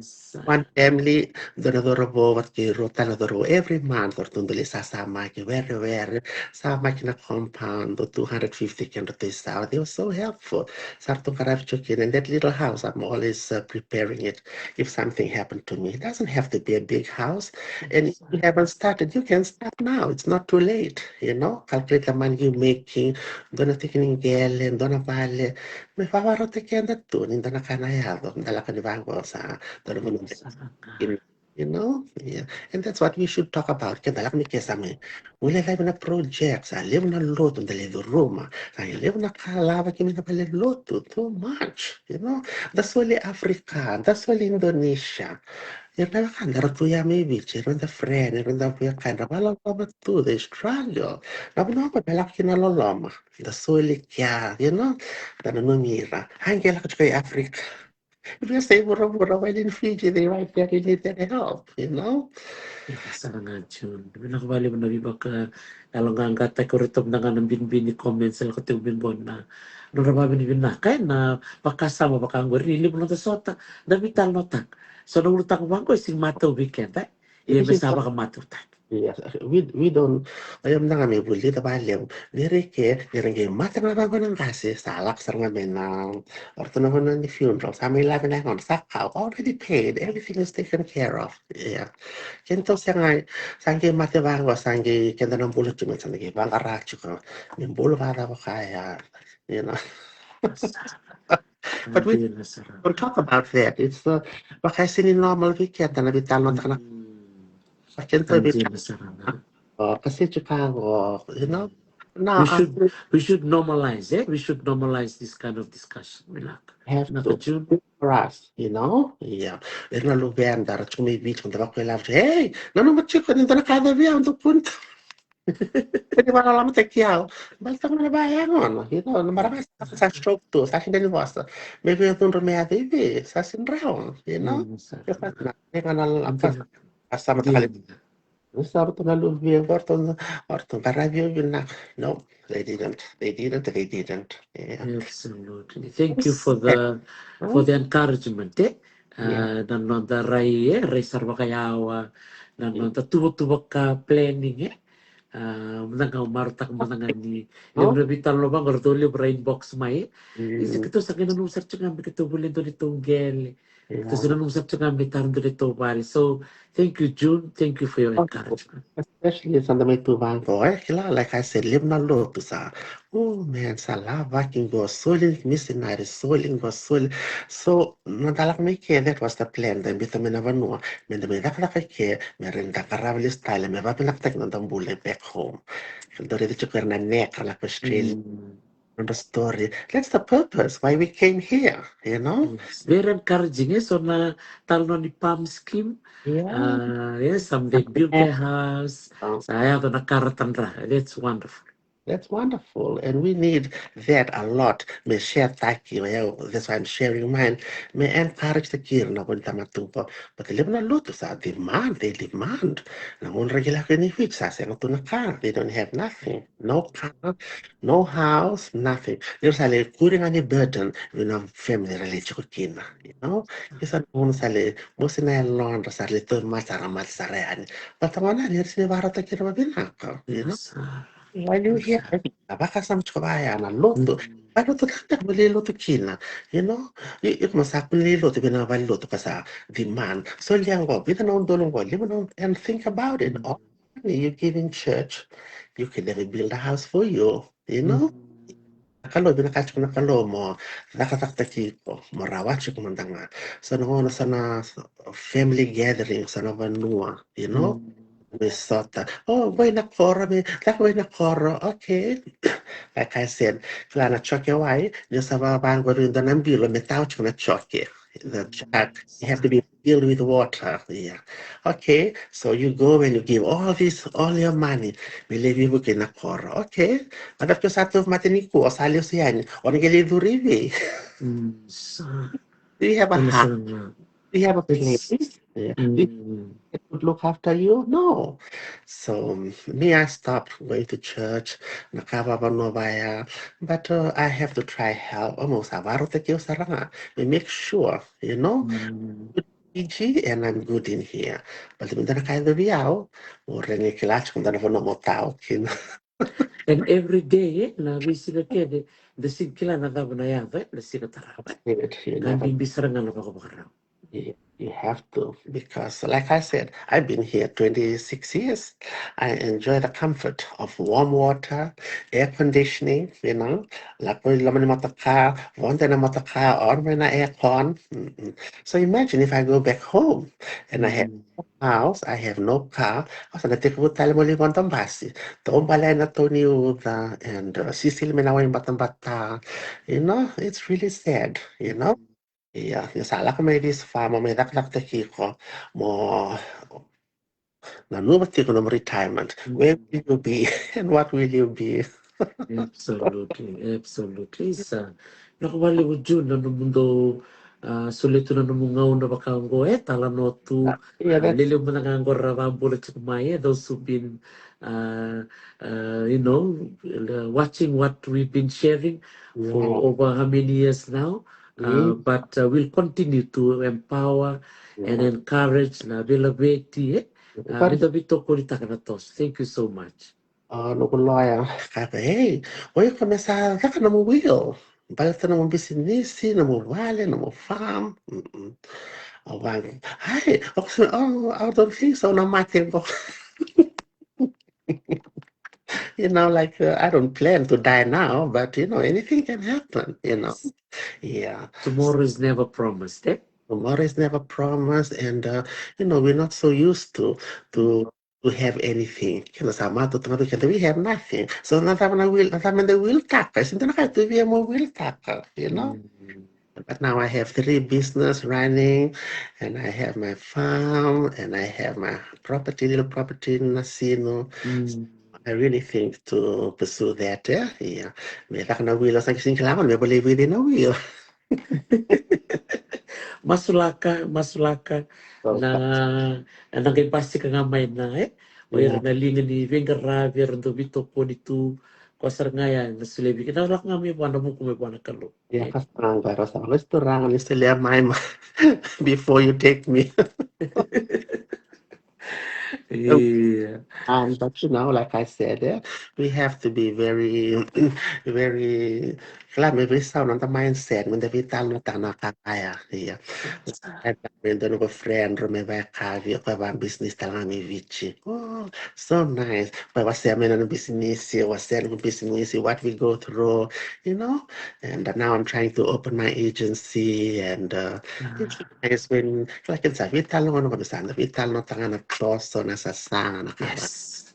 one family, dua na cauravou vata kei rua tale na cauravou every month, ratou dau lai sasamaki, werewere, samaki na compound, dau two hundred fifty kina ratou isau. They were so helpful. Sa ratou qaravi tiko kina. And that little house, I'm always uh, preparing it if something happened to me. It doesn't have to be a big house. And if you haven't started, you can start now. It's not too late, you know. Calculate the money you're making. Dua na tiki ni qele, dua na vale. Me vakarautaki keda tu ni dua na ka na yaco, da lako ni vaqo sa dua na vanua. You know, yeah. And that's what we should talk about. Keda lako ni ke sa mai, ule levu na projects, a levu na lotu da lai curuma. Sa levu na ka lava kina na vale lotu, too much, you know. Da soli Africa, da soli Indonesia. Ira na wekada era tu ya mai Viti, ira na friend, ira na veiwekani, era vakaloloma tu, they struggle. Na vanua qo me lako kina loloma. Da soli kea, you know, da nanumi ira. A qai lako tiko i Africa. If you say vuravura, while in Fiji, they right there, they need their help, you know. Io, sara ga June. Vinaka vakalevu na veivakayaloqaqataki, o ratou mada ga na binibini comments e lako tiko mai qo na nodra vakavinavinaka ena vakasama vaka qori. Ni levu noda sota, da veitalanoataka. So na ulutaga vaqo e sega ni matau vei keda, e? Ia me sa vakamatautaki. Yes, we, we don't, o yau mada ga me vulica vakalevu. Vei ira ke, ni ra qai mate ga vaqo na qase, sa lako sara ga mai na, o ratou na vanua ni funeral, sa mai lave na yagoda, sa kau, already paid, everything is taken care of. Yeah. Kedatou sega, sa qai mate vaqo, sa qai keda na bula tiko, sa qai vaqara tiko. Me bula vakacava kaya, you know. But we, we'll talk about that. It's uh, vaka e sega ni normal vei keda na veitalanoataka na. Sa kedatou e vei, o ka se Chicago, you know. No, we should, we should normalize, eh? We should normalize this kind of discussion. Vinaka. Have to. June. For us, you know. Yeah. Ira na luveda ra tiko mai Viti, da vaka e lavo, hey, nanuma tiko ni dua na ka yacovi au, dou kunei. Ni vakalolomataki au. Baleta ga na vayagona, you know, na marama sa stroke tu, sa sega ni vosa. Me via cudru me yaco i vei, sa sega ni rawa, you know. Sa na, na, na, na, sa mataqali. Sa ratou na luvei, o ratou, o ratou qaravi au vinaka. No, they didn't, they didn't, they didn't. Yeah. Absolutely. Thank you for the, for the encouragement, eh? Uh, na noda rai, eh, rai sara vakayawa, na noda tuvatuva ka planning, eh? Uh, mada ga au marautaka mada ga ni levu na veitalanoa vaqo, ratou levu ra inbox mai, eh? Isa, keitou sa qai nanuma sara tiko ga me keitou voli e dua neitou qele. Keitou sa nanuma sara tiko ga me tara e dua neitou vale. So, thank you, June. Thank you for your encouragement. Especially sa da mai tu vaqo, eh? Kila, like I said, levu na lotu sa. Oh man, sa lavaki qo, soli misinari, soli qo, soli. So, na da lako mai ke, that was the plan. Da biuta mai na vanua, me da mai cakacaka ke, me rawa ni da qarava lesu tale, me vakavinakataki na noda bula back home. Da raica tiko era na neka, lako Australia. Nodra story. That's the purpose why we came here, you know? Very encouraging, eh? So na talanoa ni PALM scheme. Yeah. Uh, yes, some they built their house. Sa yaco na ka ra tadra. That's wonderful. That's wonderful. And we need that a lot. Me share taki, that's why I'm sharing mine. Me encourage taki ira na vo ni tamata tu qo. But levu na lotu sa demand, they demand. Na gauna ra qai lako i Viti sa sega tu na ka, they don't have nothing. No car, no house, nothing. Ni ra sa lai kuri ga ni burden vei na family ra lai tiko kina, you know? Ke sa na gauna sa lai mosi na yalodra, sa lai tauvimate, sa ra mate sara yani. Baleta gauna ni ra sega ni vakarautaki ira vavinaka, you know? While you here, a vakasama tiko vaya na lotu. Valelotu, tata mo lai lotu kina. You know, you, you must have lai lotu vei na valelotu ka sa demand. So lia qo, vita na udolu qo, lima na, and think about it. All the money you give in church, you can never build a house for you. You know? Na Kalou, vinakata tiko na Kalou mo cakacakataki iko, mo rawati iko mada ga. So na gauna sa na family gathering, sa na vanua, you know? Me sota. Oh, qo i na koro, me caka qo i na koro. Okay. Like I said, kila na joke wai, ni sa vavaqori dua na bilo, me tau tiko na joke. The jug, you have to be filled with water. Yeah. Okay. So you go and you give all this, all your money. Me lai veivuke na koro. Okay. Mada ke sa tu mate ni ku, o sa lesu yani. O na qai lai curu i vei. Do you have a house? Do you have a place? Yeah. Do you have people to look after you? No. So me, I stopped going to church. Na ka vava no vaya. But uh, I have to try help. Almost a varo te keu saranga. Me make sure, you know. Fiji and I'm good in here. But me dana kai the viao. O renge kila tiko dana vano mo tau kina. And every day, eh, na veisiga kece, da sega ni kila na cava na yaco, eh, na siga tarava. Ka bibi sara ga na vakavakarau. You, you have to, because like I said, I've been here twenty-six years. I enjoy the comfort of warm water, air conditioning, you know, lako i loma ni motoka, vodo ena motoka, on mai na aircon. So imagine if I go back home and I have no house, I have no car. Au sa na tekivu tale mo lai vodo basi. Taubale ena tau ni uca and uh, sisili mai na wai batabata. You know, it's really sad, you know. Ia, ni sa lako mai this far, mo mai cakacakataki iko, mo nanuma tiko nomu retirement. Where will you be and what will you be? Absolutely, absolutely. Sa lako valevu June na nomu dou uh, solia tu na nomu gauna vaka oqo, e talanoa tu, lelevu mada ga oqo ra vabula tiko mai, e those who've been uh, uh, you know, uh, watching what we've been sharing for over how many years now. Uh, but uh, we'll continue to empower and encourage na velaveti, eh? Uh, me da veitokonitaka na toso. Thank you so much. Uh, noqu loya, kaya, hey, o iko me sa caka nomu will. Baleta nomu bisinisi, nomu vale, nomu farm. Au vaqo, ai, au don't think so, na mate qo. You know, like uh, I don't plan to die now, but you know, anything can happen, you know. Yeah. Tomorrow is never promised, eh? Tomorrow is never promised, and uh, you know, we're not so used to to to have anything. Keda sa mate tu ga tu keda, we have nothing. So na cava na will, na cava me da will taka? Sega ni dua na ka tu via mo will taka, you know. But now I have three business running, and I have my farm, and I have my property, little property in Nasinu. I really think to pursue that, eh? Yeah. Me caka na will, sa qai sega ni kila me volai vei cei na will. Masulaka, masulaka. Na na qai basika ga mai na, eh? O ira na liga ni veiqaravi era dau veitokoni tu. Ko sara ga ya na solia vei keda, lako ga mai vua na vuku, mai vua na Kalou. Ia, ka sara ga, ra sa lesu turaga ni solia mai ma before you take me. Yeah. And but you know, like I said, eh, we have to be very, very, kila me veisau na noda mindset, me da veitalanoataka na ka ya. Ia. Me dua noqu friend, rau me vakavi, o koya vakabisinisi tale ga mai Viti. Oh, so nice. Koya wasea mai na nona bisinisi, wasea noqu bisinisi, what we go through, you know. And uh, now I'm trying to open my agency, and uh, it's nice when, like, it's a vital one, na vital no tangana close, so na sasaga na kava,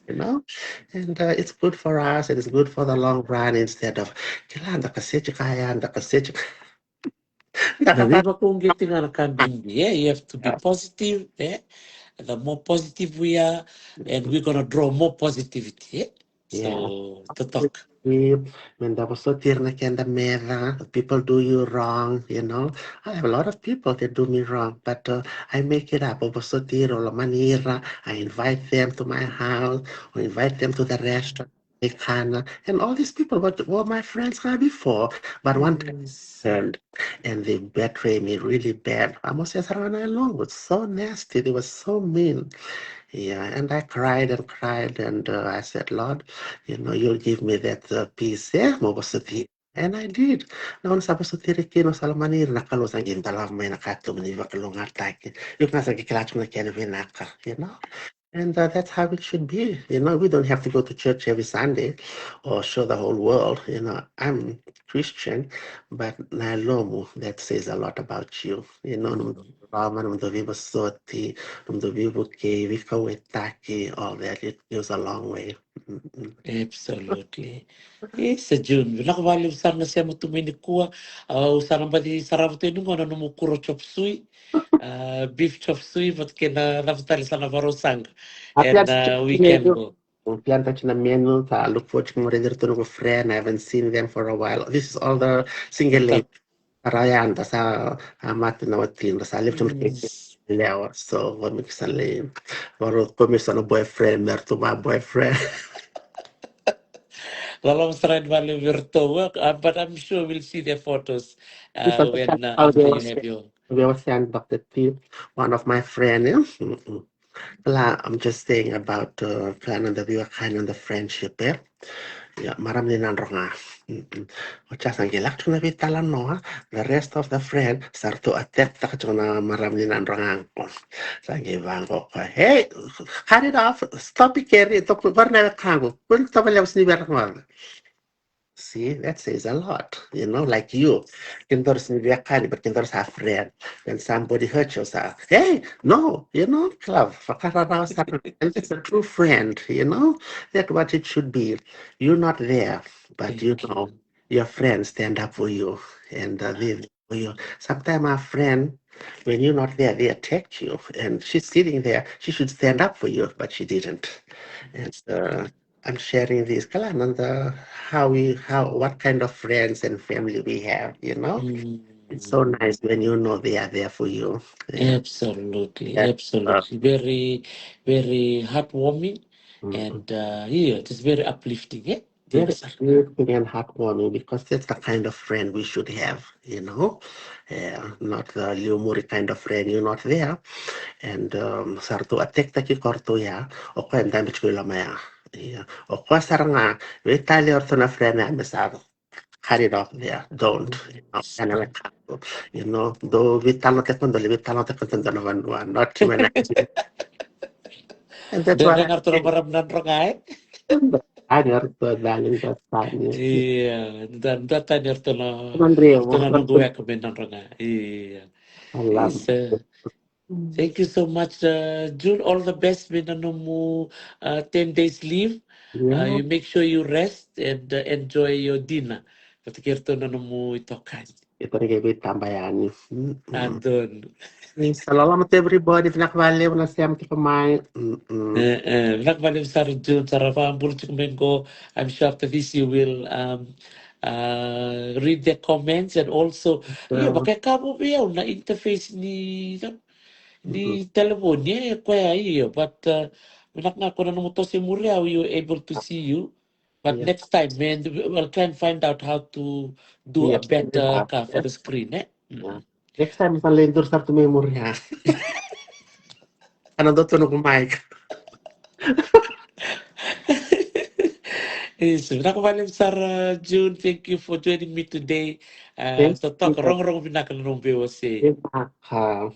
you know. And uh, it's good for us, and it's good for the long run instead of kila da kaseti kaya, da kaseti. Na veivakauqeti ga na ka bibi, eh? You have to be positive, eh? The more positive we are, and we're gonna draw more positivity, eh? So, totoka. Me da vosoti ira na keda meca, people do you wrong, you know. I have a lot of people that do me wrong, but uh, I make it up. Au vosoti ira, au lomani ira, I invite them to my house, or invite them to the restaurant. Kana. And all these people were, were my friends before, but one time and, and they betray me really bad. Amo se sara na yaloqu, so nasty, they were so mean. Yeah, and I cried and cried and uh, I said, Lord, you know, you'll give me that uh, peace, eh? Mo vosoti. And I did. Na gauna sa vosoti ira kina, sa lomani ira, na Kalou sa qai dolava mai na katuba ni vakalougatataki. Iko ga sa qai kila tiko na kena vinaka, you know? And uh, that's how it should be. You know, we don't have to go to church every Sunday or show the whole world. You know, I'm Christian, but na yalomu, that says a lot about you. You know, na nomudou loloma, na nomudou veivosoti, na nomudou veivukei, veikauwaitaki, all that, it goes a long way. Mm-mm. Absolutely. Isa June, vinaka vakalevu sara na sema tu mai nikua. Au sa na baci sarava tu yani qo na nomu kuro chop suey, uh, beef chop suey, vata kei na cava tale sa na vakarau saqa. Ena weekend qo. Plan tale na menu, sa look forward tiko mo raici iratou noqu friend. I haven't seen them for a while. This is all the single ladies. Sa ra yada, sa a mate na watidra, sa levu tiko na yalewa. So, vamiki sa lai vakarau komesa na boyfriend, me ratou ma boyfriend. Loloma sara yani vakalevu vei iratou, uh, but I'm sure we'll see their photos uh, when uh, after you have your. Vei Ocean, Doctor T, one of my friend, eh? Mm-mm. Kila, I'm just saying about uh, kila na noda veiwekani, na noda friendship, eh? Ia, marama ni Nadroga. Mm-mm. Oti sa qai lako tiko na veitalanoa, the rest of the friend sa ratou attack-taka tiko na marama ni Nadroga qo. Sa qai vaqo o koya, hey, cut it off, stop it, Kerry, toku qori na wekaqu. Kua ni tovolea, au sega ni via rogoca. See, that says a lot, you know, like you. Kedaru sega ni veiwekani, but kedaru sa friend. When somebody hurts you, sa, hey, no, you know, love, vakararawa sara. And that's a true friend, you know, that's what it should be. You're not there, but you know, your friends stand up for you. And uh, they, for you. Sometimes our friend, when you're not there, they attack you. And she's sitting there, she should stand up for you, but she didn't. And uh, I'm sharing this, kila na noda, how we, how, what kind of friends and family we have, you know? It's so nice when you know they are there for you. Yeah. Absolutely, yeah, absolutely. Very, very heartwarming. Mm-hmm. And uh, yeah, it is very uplifting, eh? Very uplifting and heartwarming, because that's the kind of friend we should have, you know? Yeah, not the liumuri kind of friend, you're not there. And um, sa ratou attack-taki koya ratou ya, o koya e dabe tiko i loma ya. Yeah. O koya sara ga, veitalia o ratou na friend ya, me sa cut it off there. Don't. You know, ena wekaqu. You know, dou veitalanoataka, dou lai veitalanoataka, dou na vanua, not humanizing. And that's why I ratou na marama ni Nadroga, eh? Tani ratou, darling, that's tani. Ia, da, da tani ratou na, ratou na noqu weka mai Nadroga. Ia. Isa. Thank you so much, uh, June. All the best mai na nomu uh, ten days leave. Uh, you make sure you rest and uh, enjoy your dinner. Vata kei ratou na nomu itokani. Ita na qai veitaba yani. Adonu. Isa, loloma tu everybody, vinaka vakalevu na sema tiko mai. E, e, vinaka vakalevu sara June, sa ra vakabula tiko mai qo. I'm sure after this you will um, uh, read the comments and also, io, vakayaga vei au na interface ni, ni telefoni, e, koya io, but uh, vinaka ga ko na nomu toso i muri au, you able to see you. But next time, man, we'll try and find out how to do a better ka for the screen, eh? Next time, sa lai duri sara tu mai muri ya. Ana dua tu noqu mic. Isa, vinaka vakalevu sara June. Thank you for joining me today. Uh, so toka, rogorogo vinaka na nomu veiwasei. Vinaka.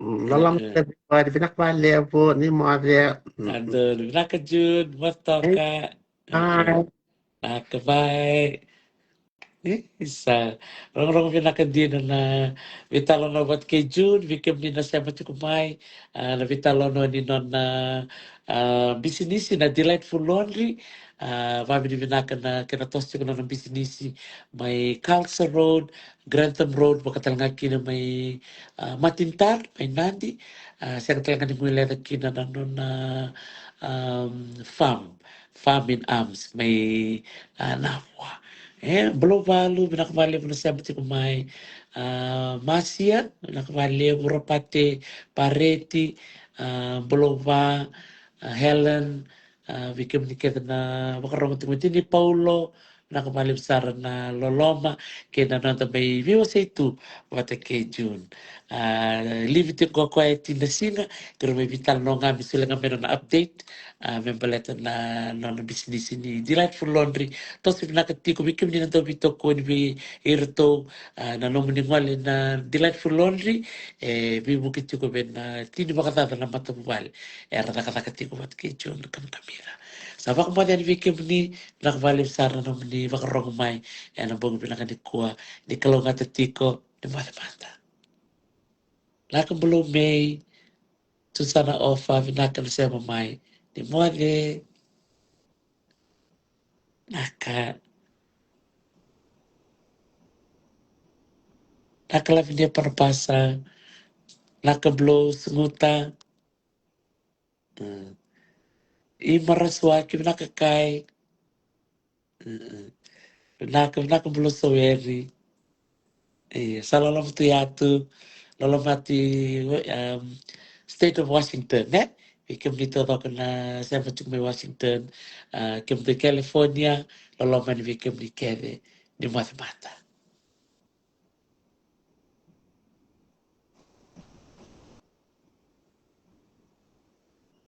Loloma, everybody. Vinaka vakalevu, ni moce. Adonu, vinaka June, moce toka. Bye. Vinaka, bye. Isa, rogorogo vinaka dina na veitalanoa vata kei June, vei kemuni na sema tiko mai, a, na veitalanoa ni nona a, bisinisi na Delightful Laundry. A, vavinavinaka na kena toso tiko na nona bisinisi mai Carlson Road, Grantham Road, vaka tale ga kina mai a, Matintar, mai Nadi. A, sega tale ga ni guileca kina na nona a, farm, Farm in Arms mai a, Navua. E, Bolovalu, vinaka vakalevu na sema tiko mai. A, Masia, vinaka vakalevu, Ropate, Pareti, a, Bolova, a, Helen, a, vei kemuni kece na vakarorogo tiko mai, Tini Paulo, Vinaka vakalevu sara na loloma kei na noda mai veiwasei tu vata kei June. A, livi tiko o koya e tini na siga, keirau mai veitalanoa ga me solia ga mai nona update, a, me baleta na nona bisinisi ni Delightful Laundry. Toso vinaka tiko vei kemuni na dau veitokoni vei iratou, a, na nomuni gole na Delightful Laundry, e veivuke tiko vei na tini vakacaca na matavuvale era cakacaka tiko vata kei June Kamikamica. Sa vakamoce yani vei kemuni, vinaka vakalevu sara na nomuni vakarogo mai ena bogi vinaka nikua, ni kalougata tiko, ni moce mada. Vinaka Bulou Mei, Tusana Ofa, vinaka na sema mai, ni moce. Vinaka. Vinaka Lavinia Parapasa, vinaka Bulou Suguta. Mm. I Marasuaki, vinaka Kai. Mm. Vinaka, vinaka Bulou Soweri. Io, sa loloma tu yatu, loloma tu, um, State of Washington, ne? Vei kemuni taucoko na sema tiko mai Washington, a, kemudou i California, loloma yani vei kemuni kece, ni moce mada.